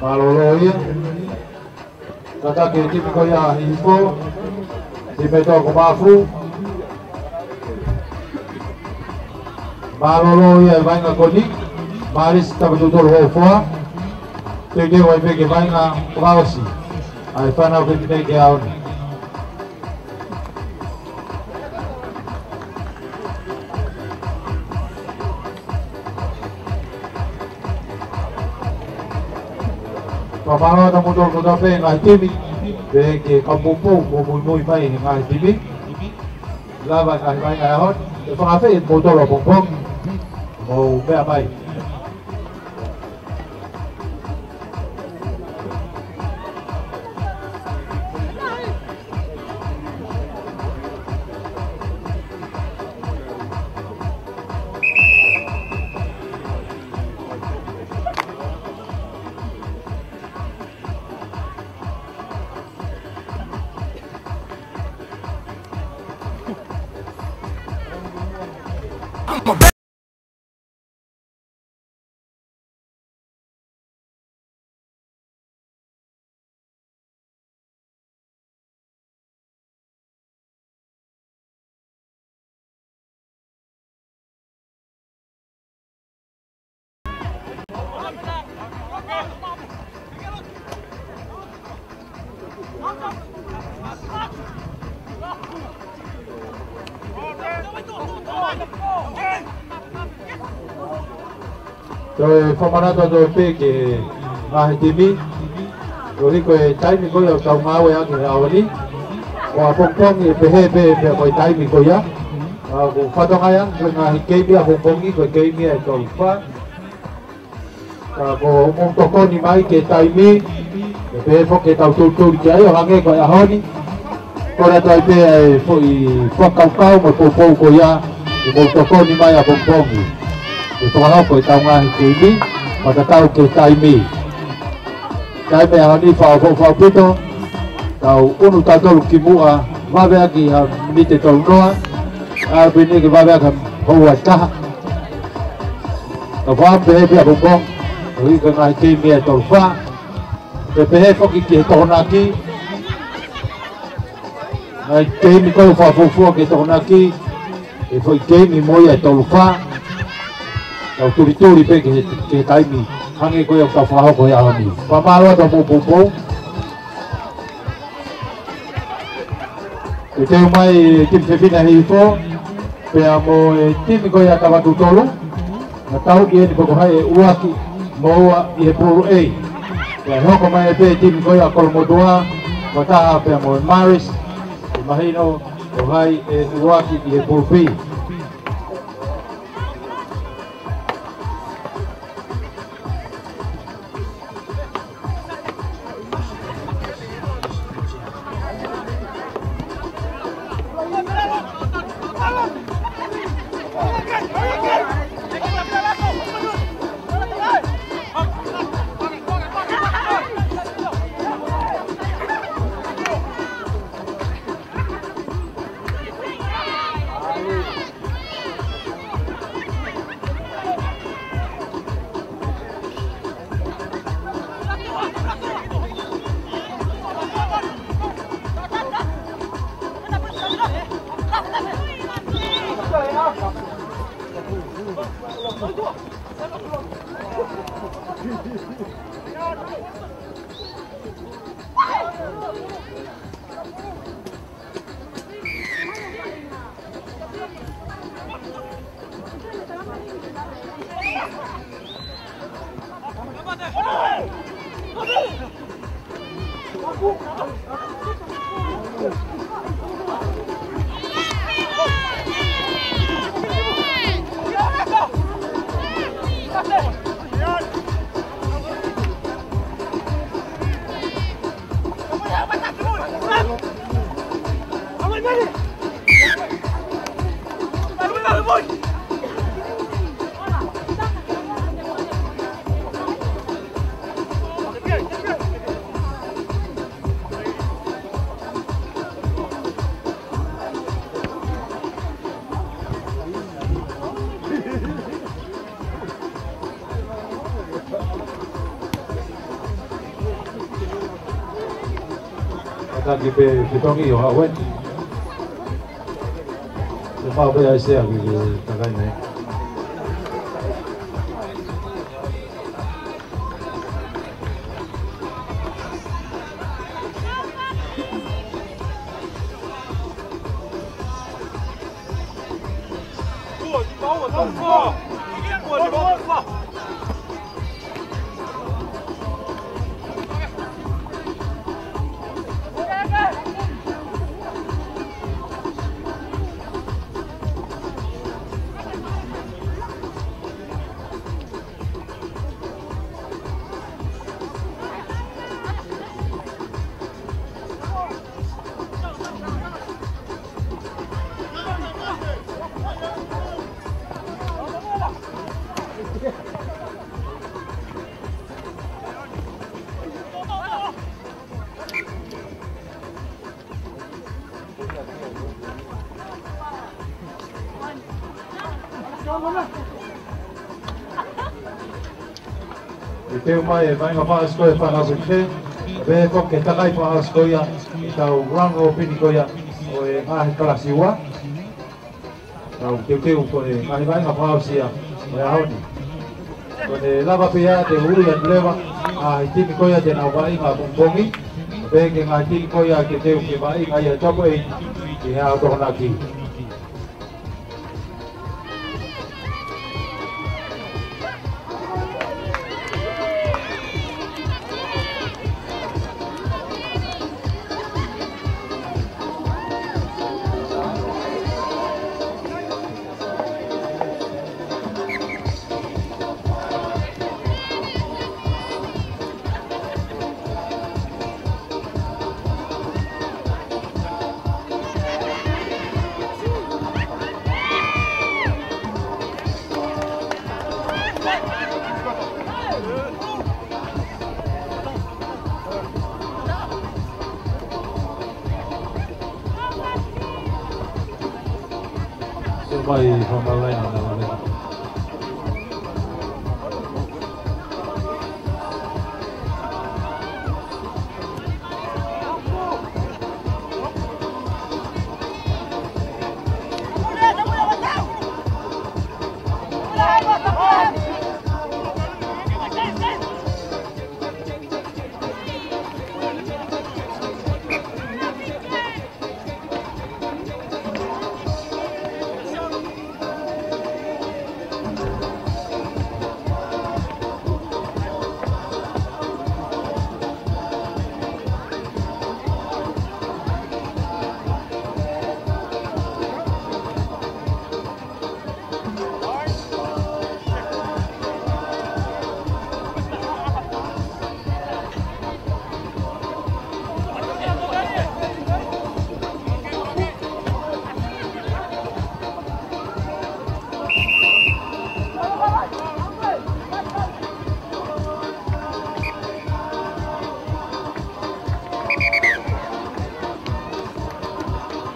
Mālōlō ia. Tataki e timi ko ia ʻa Hihifo. Timi ʻa Toko Mafu. Mālōlō ia e vaʻinga ko eni. Maris Tapatutolu Hofoa. Teuteu ai pē ke vaʻinga fakaʻosi ʻa e fānau fefine ki he ʻaho ni. Fakamālō atu moutolu kotoa pē ngaahi timi, pea ke kau poupou mo muimui mai he ngaahi timi. Lava ngaahi vaʻinga ʻaho ni, ʻe fakaafeʻi moutolu ʻapongipongi, mou meʻa mai. Toe fakamanatu atu pē ki he ngaahi timi, koeʻuhi ko e taimi ko ia ʻoku tau ngāueʻaki he ʻaho ni, ko ʻapongipongi ʻe pehē pē, pea ko e taimi ko ia. ʻA, ko e fatongia ia, ko e ngaahi keimi ʻapongipongi, ko e keimi ʻe tolu fā. Ka ko hoʻomou tokoni mai ki he taimi, ʻe pehē foki ke tau tulituli ki ai ʻo hangē ko e ʻaho ni. Kole atu ai pē ʻa e foʻi fakakaukau mo e poupou ko ia, ke mou tokoni mai ʻapongipongi ke fakahoko ʻetau ngaahi keimi, fakatatau ki he taimi. Taimi ʻaho ni fakaʻofoʻofa ʻaupito, tau ʻunu tautolu ki muʻa, vaveʻaki ha miniti ʻe tolu noa, ʻa pē ʻeni ke vaveʻaki ha houa ʻe taha. Ka fakaʻamu pē he pea ʻapongipongi, koeʻuhi ko e ngaahi keimi ʻe tolu fā. Pea pehē foki ki he Tokonaki. Ngaahi keimi ko ia fakafuofua ki he Tokonaki, ʻe foʻi keimi mo ia ʻe tolu fā. Tau tulituli pē ki he, ki he taimi, hangē ko ia ʻoku tau fakahoko he ʻaho ni. Fakamālō atu hoʻomou poupou. Teuteu mai e timi fefine Hihifo, pea mo e timi ko ia ʻa Tavatu Tolu, naʻa tau ʻi heni pe ko hai ʻe ʻuluaki mo ua ʻi he Pool A. Pea hoko mai pē e timi ko ia ʻa Kolomotuʻa, fakataha pea mo e Marist, ʻe mahino pe ko hai ʻe ʻuluaki ʻi he Pool B. Kātaki pē fetongi ʻo haʻu eni. Te mau pē ai sea ki he kakai nei. ʻE teu mai e vaʻinga fakaʻosi ko ia ʻa e fānau fefine, pea pehē foki ki he kakai fakaʻosi ko ia ʻetau round robin ko ia ʻo e ngaahi kalasi ua. Tau teuteu ko e ngaahi vaʻinga fakaʻosi ia ʻo e ʻaho ni. Ko ʻene lava pē ia ke ui atu leva ʻa e timi ko ia te nau vaʻinga pongipongi, pea ke ngaahi timi ko ia ke teu ke vaʻinga ʻi he Tupou Eight ʻi he ʻaho Tokonaki. Sio mai, fakamālō lahi ʻaupito.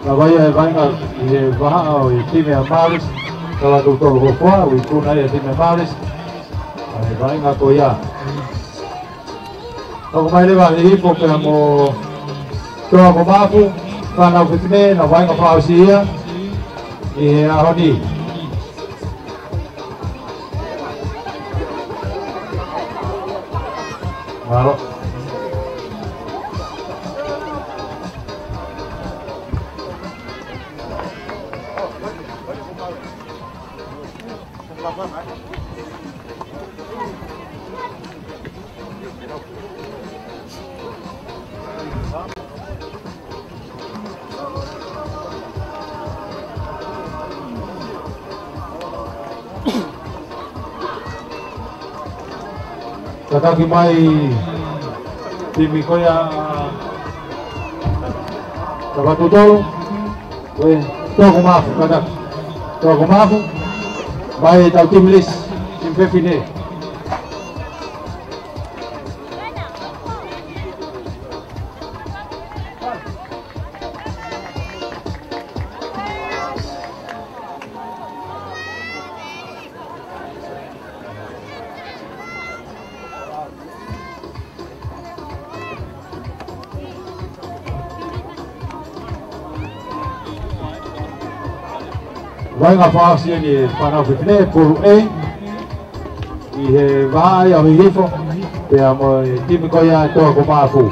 Lava ia e vaʻinga ʻi he vahaʻa ʻo e timi ʻa Malis, Talatolu Tolu Hofoa, ui kuna ia e timi ʻa Malis. ʻA e vaʻinga ko ia. Hoko mai leva ʻa Hihifo pea mo Toa ko Mafu, fānau fefine, nau vaʻinga fakaʻosi ia ʻi he ʻaho ni. Mālō. Tataki mai timi ko ia, Talatolu Tolu. Ko e Toa ko Mafu, tataki. Toa ko Mafu. Mai tau timi lisi, timi fefine. Vaʻinga fakaʻosi eni e fānau fefine, Pulu A, ʻi he vahaʻa ia ʻo Hihifo, pea mo e timi ko ia ʻa Toa ko Mafu.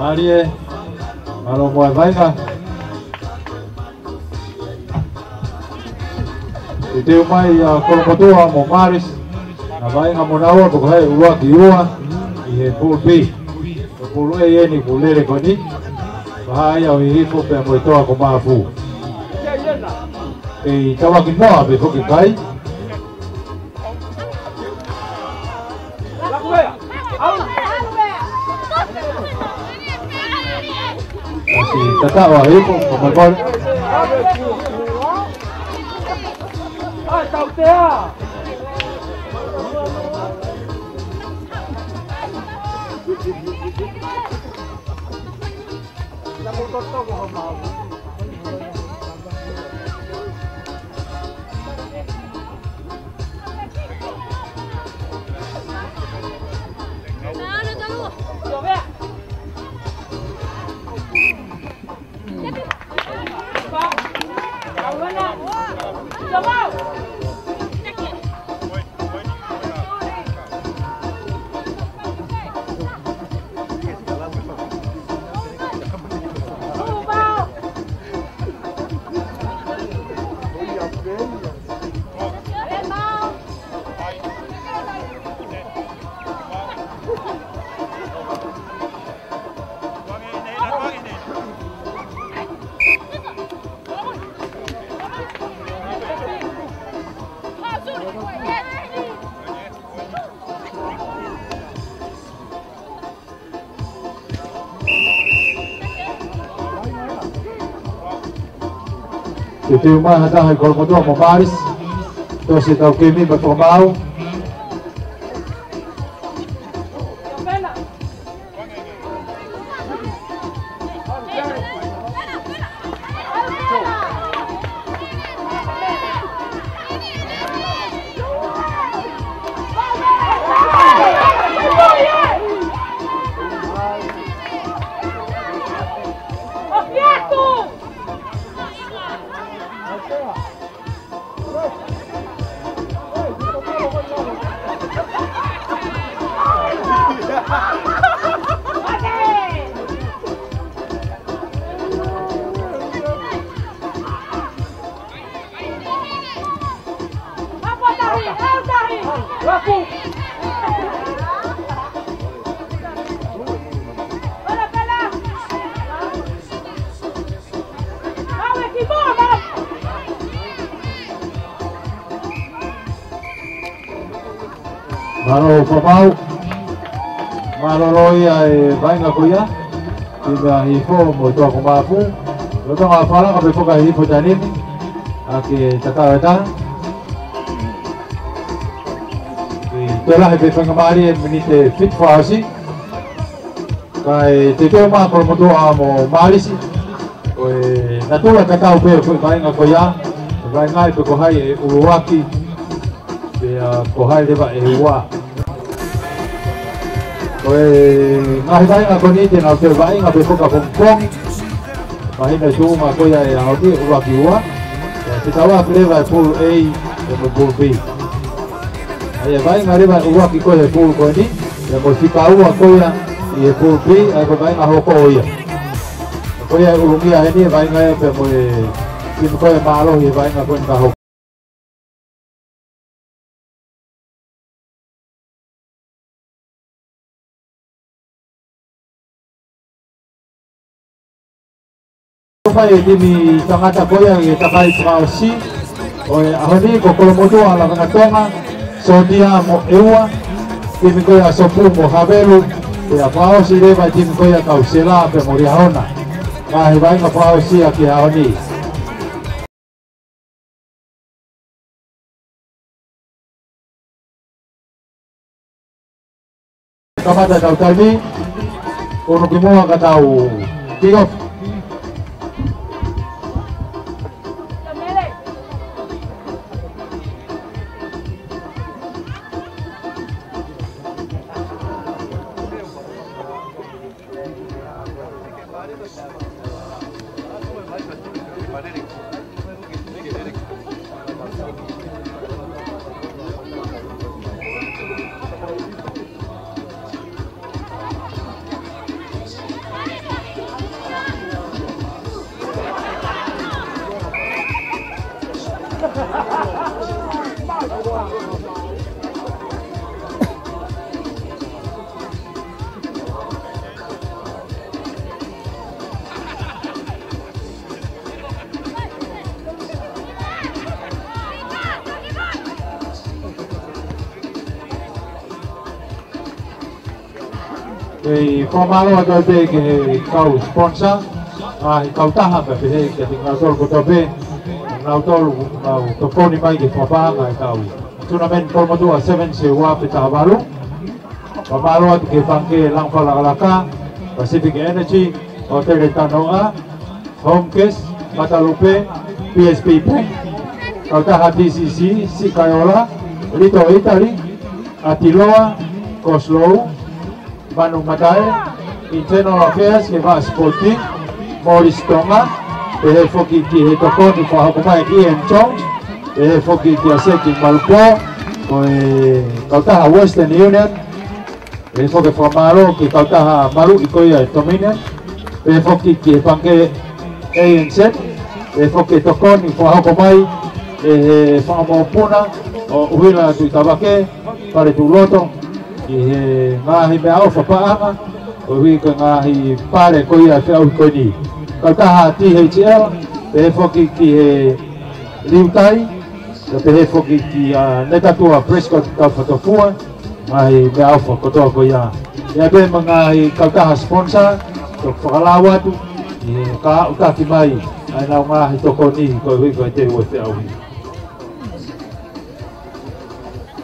Mālie, mālō mo e vainga. Teuteu mai ʻa Kolomotuʻa mo Maris, naʻe vainga mo naua, poko hai ua ki ua ʻi he Pool B. Ko e Pool A eni kuo lele ko eni. Vaha ia ʻo Hihifo pea mo e Toa ko Mafu. Kei tauʻaki noa pē foki kai. Kasi tatawa hipo, ko mai pale. Teuteu mai ha taha ʻi Kolomotuʻa mo Maris. Tosi e taukei mi ma tō mau. Mālō Papau. Mālōlō ia e vaʻinga ko ia. Ki he Hihifo mo Tuʻakomāpū. Lolotonga falanga pē foki ʻa Hihifo he taimi ni. ʻA e tatau ʻe taha. Ke toe lahi pē faingamālie miniti fitu fakaʻosi. Kae teuteu mai Kolomotuʻa mo Mālisi. Ko e natula tatau pē ko e vaʻinga ko ia. Vaʻinga ai pē ko hai ʻe ʻuluaki. Pea ko hai leva ʻe ua. Ko e ngaahi vaʻinga ko eni te nau toe vaʻinga pē foki ʻapongipongi. Mahino e tuʻunga ko ia ʻo e ʻaho ni, ʻuluaki ua. Pea te tau ʻave leva e Pool A, pea mo e Pool B. ʻA ia vaʻinga leva ʻuluaki ko ia he pool ko eni, pea mo e fika ua ko ia ʻi he Pool B, ʻa ia ko e vaʻinga hoko ia. Ko ia ʻe ʻulungia heni, vaʻinga ia pea mo e timi ko ia mālohi he vaʻinga ko eni ka hoko. Fai e timi tangata ko ia ʻi he takai fakaʻosi ʻo e ʻaho ni ko Kolomotuʻa Lavengatonga, Sōtia mo ʻEua, timi ko ia Sopu mo Havelu, pea fakaʻosi leva e timi ko ia kau Sela pea mo Liahona. Ngaahi vaʻinga fakaʻosi ʻaki e ʻaho ni. Kamata ʻetau taimi, unu ki muʻa ka tau kick off. Kei fakamālō atu pē ki he kau sponsor, ʻa e kautaha pē pehē kiate kinautolu kotoa pē, nautolu ʻoku nau tokoni mai ki he fakapaʻanga ʻetau tournament Kolomotuʻa Sevens ʻi he ua afe taha valu. Fakamālō atu ki he Fangke Langi Fakalakalaka, Pacific Energy, Hōtele Tanoa, Home Cash, Matalupe, P S B Bank, kautaha T C C, Siʻi Kaiola, Little Italy, ʻAtiloa, Coslow, Manu Matae, Internal Affairs, ki he vaʻa sipoti, Morris Tonga, pehē foki ki he tokoni fakahoko mai Ian Jones, pehē foki kia Seki Malupo, ko e kautaha Western Union, pehē foki fakamālō ki he kautaha maluʻi ko ia ʻa e Dominion, pehē foki ki he Fangke A N Z, pehē foki ki he tokoni fakahoko mai ʻe he fanga mokopuna ʻo ʻUhila Tuʻitavake, Fale Tuʻuloto, ki he ngaahi meʻaʻofa paʻanga, koeʻuhi ko e ngaahi pale ko ia ʻo e feʻauhi ko eni. Kautaha T H L, pehē foki ki he Liutai, pea pehē foki kia Netatua Prescott Taufatoʻa, ngaahi meʻaʻofa kotoa ko ia. ʻA ia pē mo e ngaahi kautaha sponsor, toki fakalau atu, ʻi he kae ʻaonga mai ʻa ʻenau ngaahi tokoni koeʻuhi ko e teu ʻo e feʻauhi.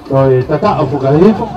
Toe tataʻo fakahifo.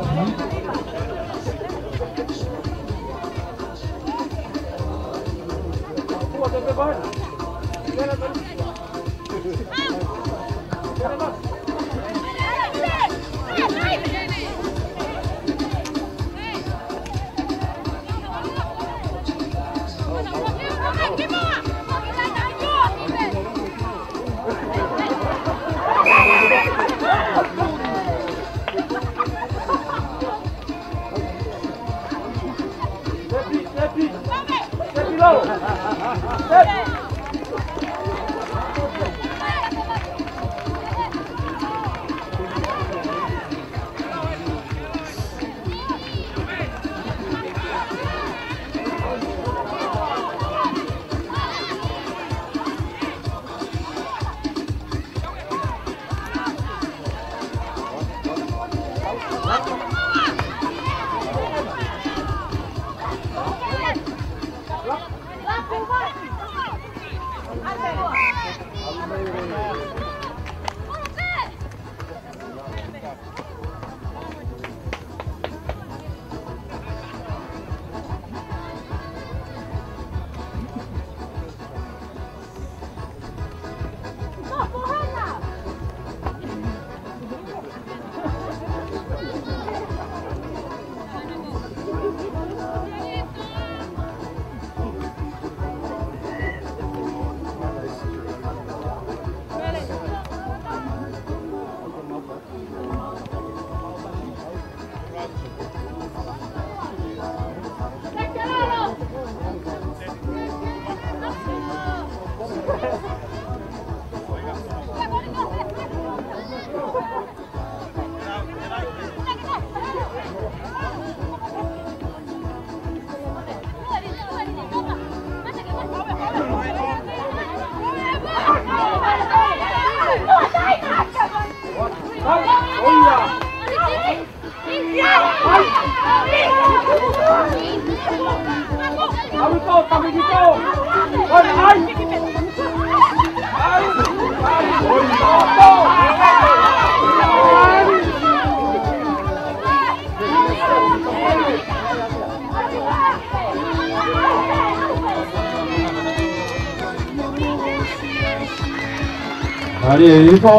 Mālie e hihifo,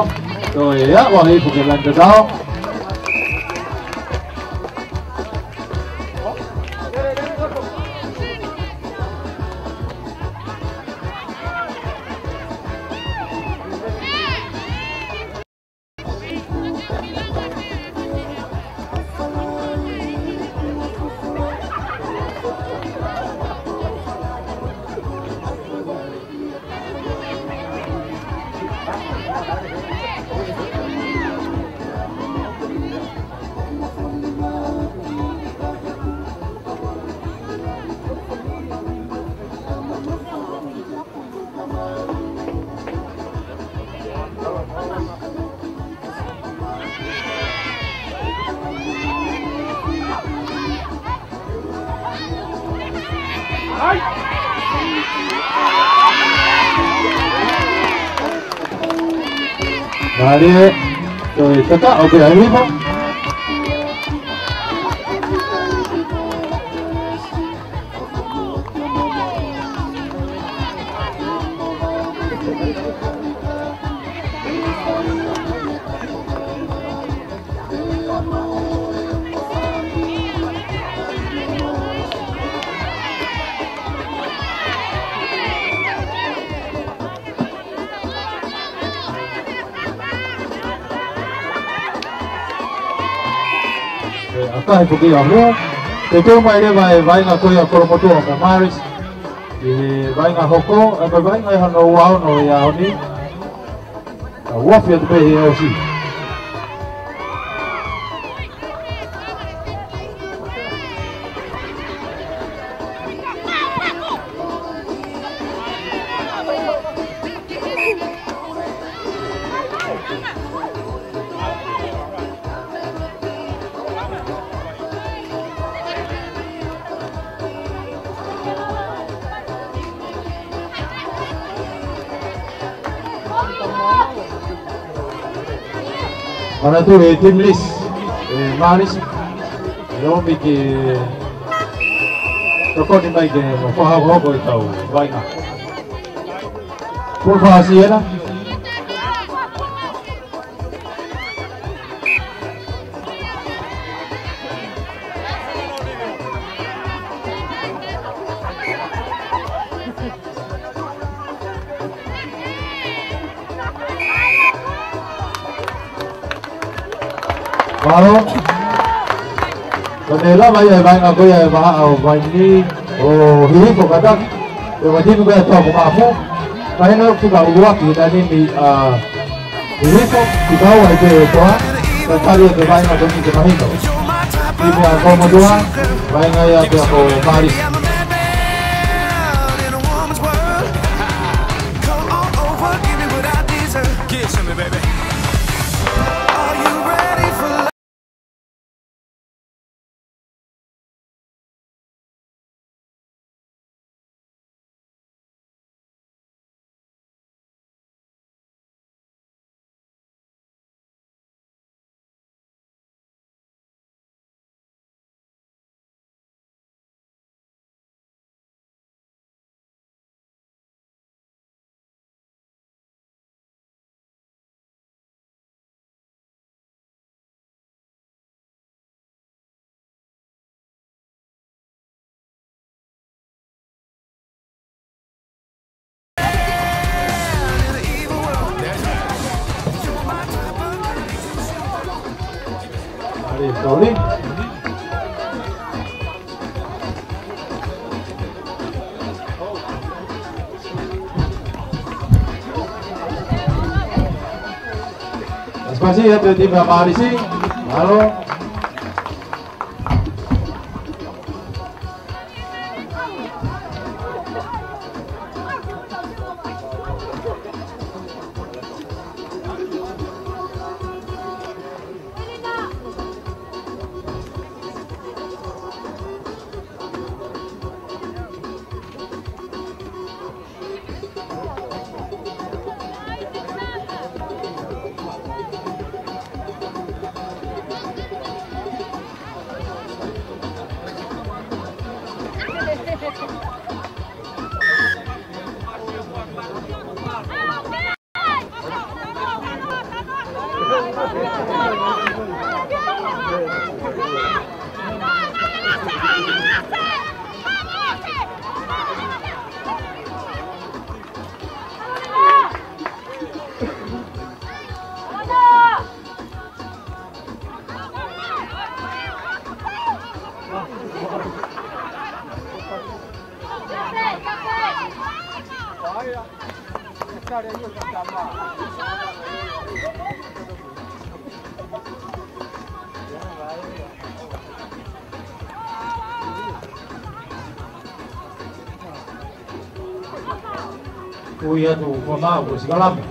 toe ʻa e hihifo ke lani tatau. Mālie, toe tata, ʻoku ʻi ai e hihifo. ʻE, ʻa e hihifo ki ʻahua. Teuteu mai leva e vaʻinga ko ia ʻa Kolomotuʻa mo Maris. ʻI he vaʻinga hoko, ʻa e vaʻinga ʻe hono ua ono ʻi he ʻaho ni. ʻA, ua fitu pē he ʻosi. Manatu e team list, ʻe Maris, ʻe ʻomi ke tokoni mai ke mo fakahoko e tau vaʻinga. Pulu fasi ena. Mālō. Ko e lava ia e vaʻinga ko ia ʻa e vahaʻa ʻo Vaini ʻo hihifo kātaki. ʻE Vaini ko ia toko mafu. Mahino ki ka uluaki na ni mi, ʻa, hihifo, ki ka ua ʻi he toa. Ka tali ʻa e vaʻinga ko eni ke mahino. Ki mea ko Motua, vaʻinga ia pea ko Maris. Sorry. Spasi ia te timi ʻa Marisi. Mālō. Ui atu, ua mau, ko Sikalama.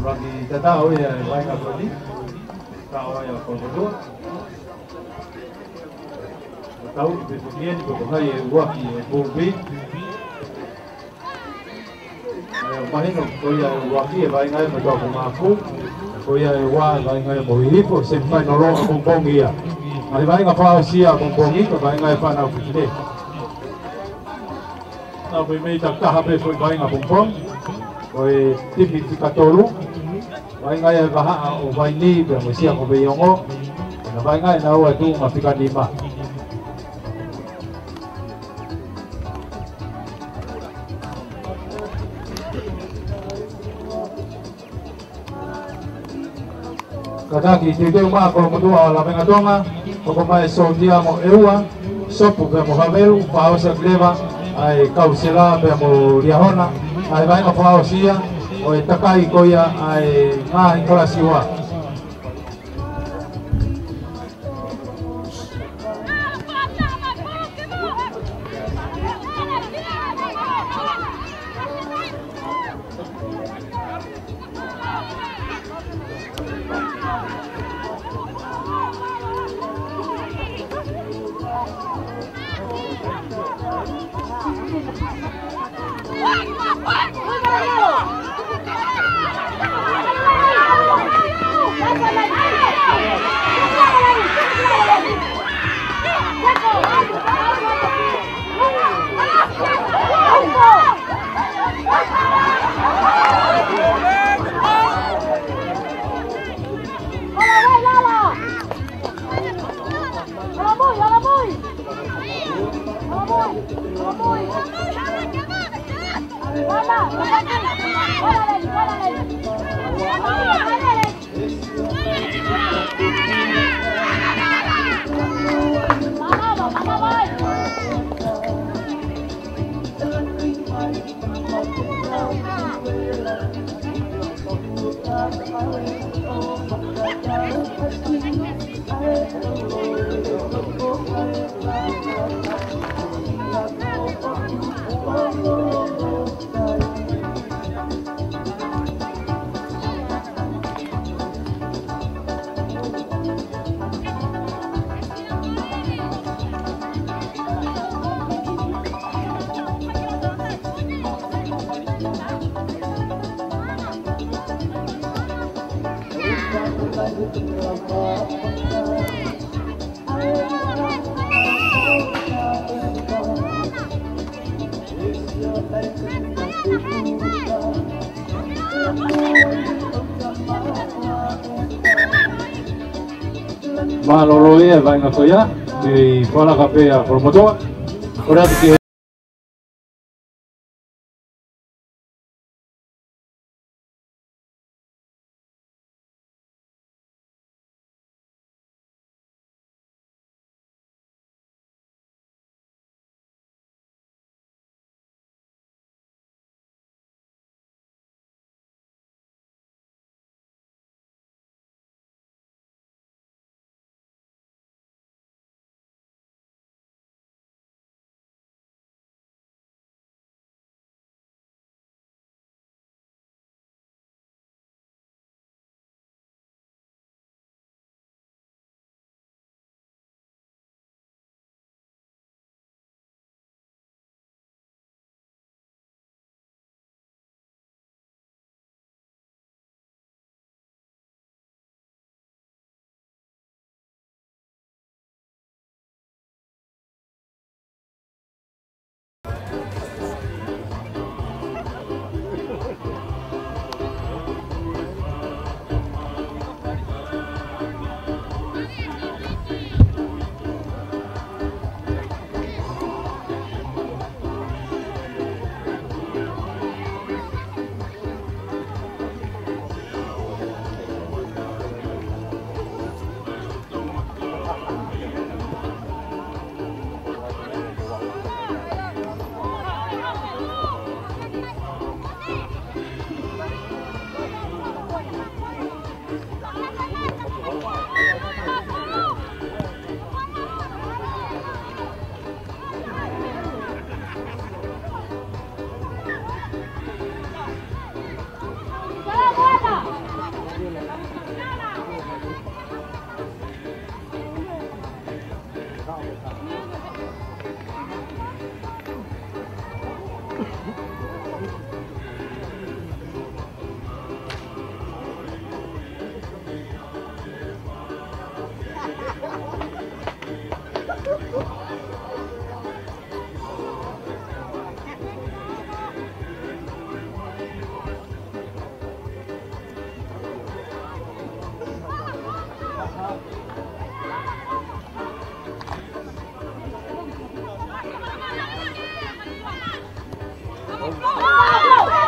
Laki tatau ia e vaʻinga ko eni. Tatau ia ko kotoa. Tatau i pe ko eni, ko hai e ʻuluaki e Pool B. ʻE, mahino ko ia e ʻuluaki e vaʻinga ia mo Tuʻapulelulu. Ko ia e ua e vaʻinga ia mo Hihifo, semifinal ʻo e pongipongi ia. ʻA e vaʻinga fakaʻosi ʻo e pongipongi, ko e vaʻinga ia e fānau fefine. Naʻa ko e meʻa takitaha pē foʻi vaʻinga pongipongi. Ko e timi fika tolu. Vaʻinga ia e vahaʻa ʻo Vainī pea mo Siakoveiongo. Naʻe vaʻinga ʻe naua e tuʻunga fika nima. Kātaki, teuteu mai e kolomotuʻa ʻo Lavengatonga. Hoko mai e sōtia mo ʻEua, Sopu pea mo Havelu, fakaʻosi atu leva ʻa e Kausela pea mo Liahona, ʻa e vaʻinga fakaʻosi ia ʻo e takai ko ia ʻa e ngaahi kalasi ua. Mālōlō ia e vaʻinga ko ia, kei fala kape ʻa Kolomotoa. Kole atu ki he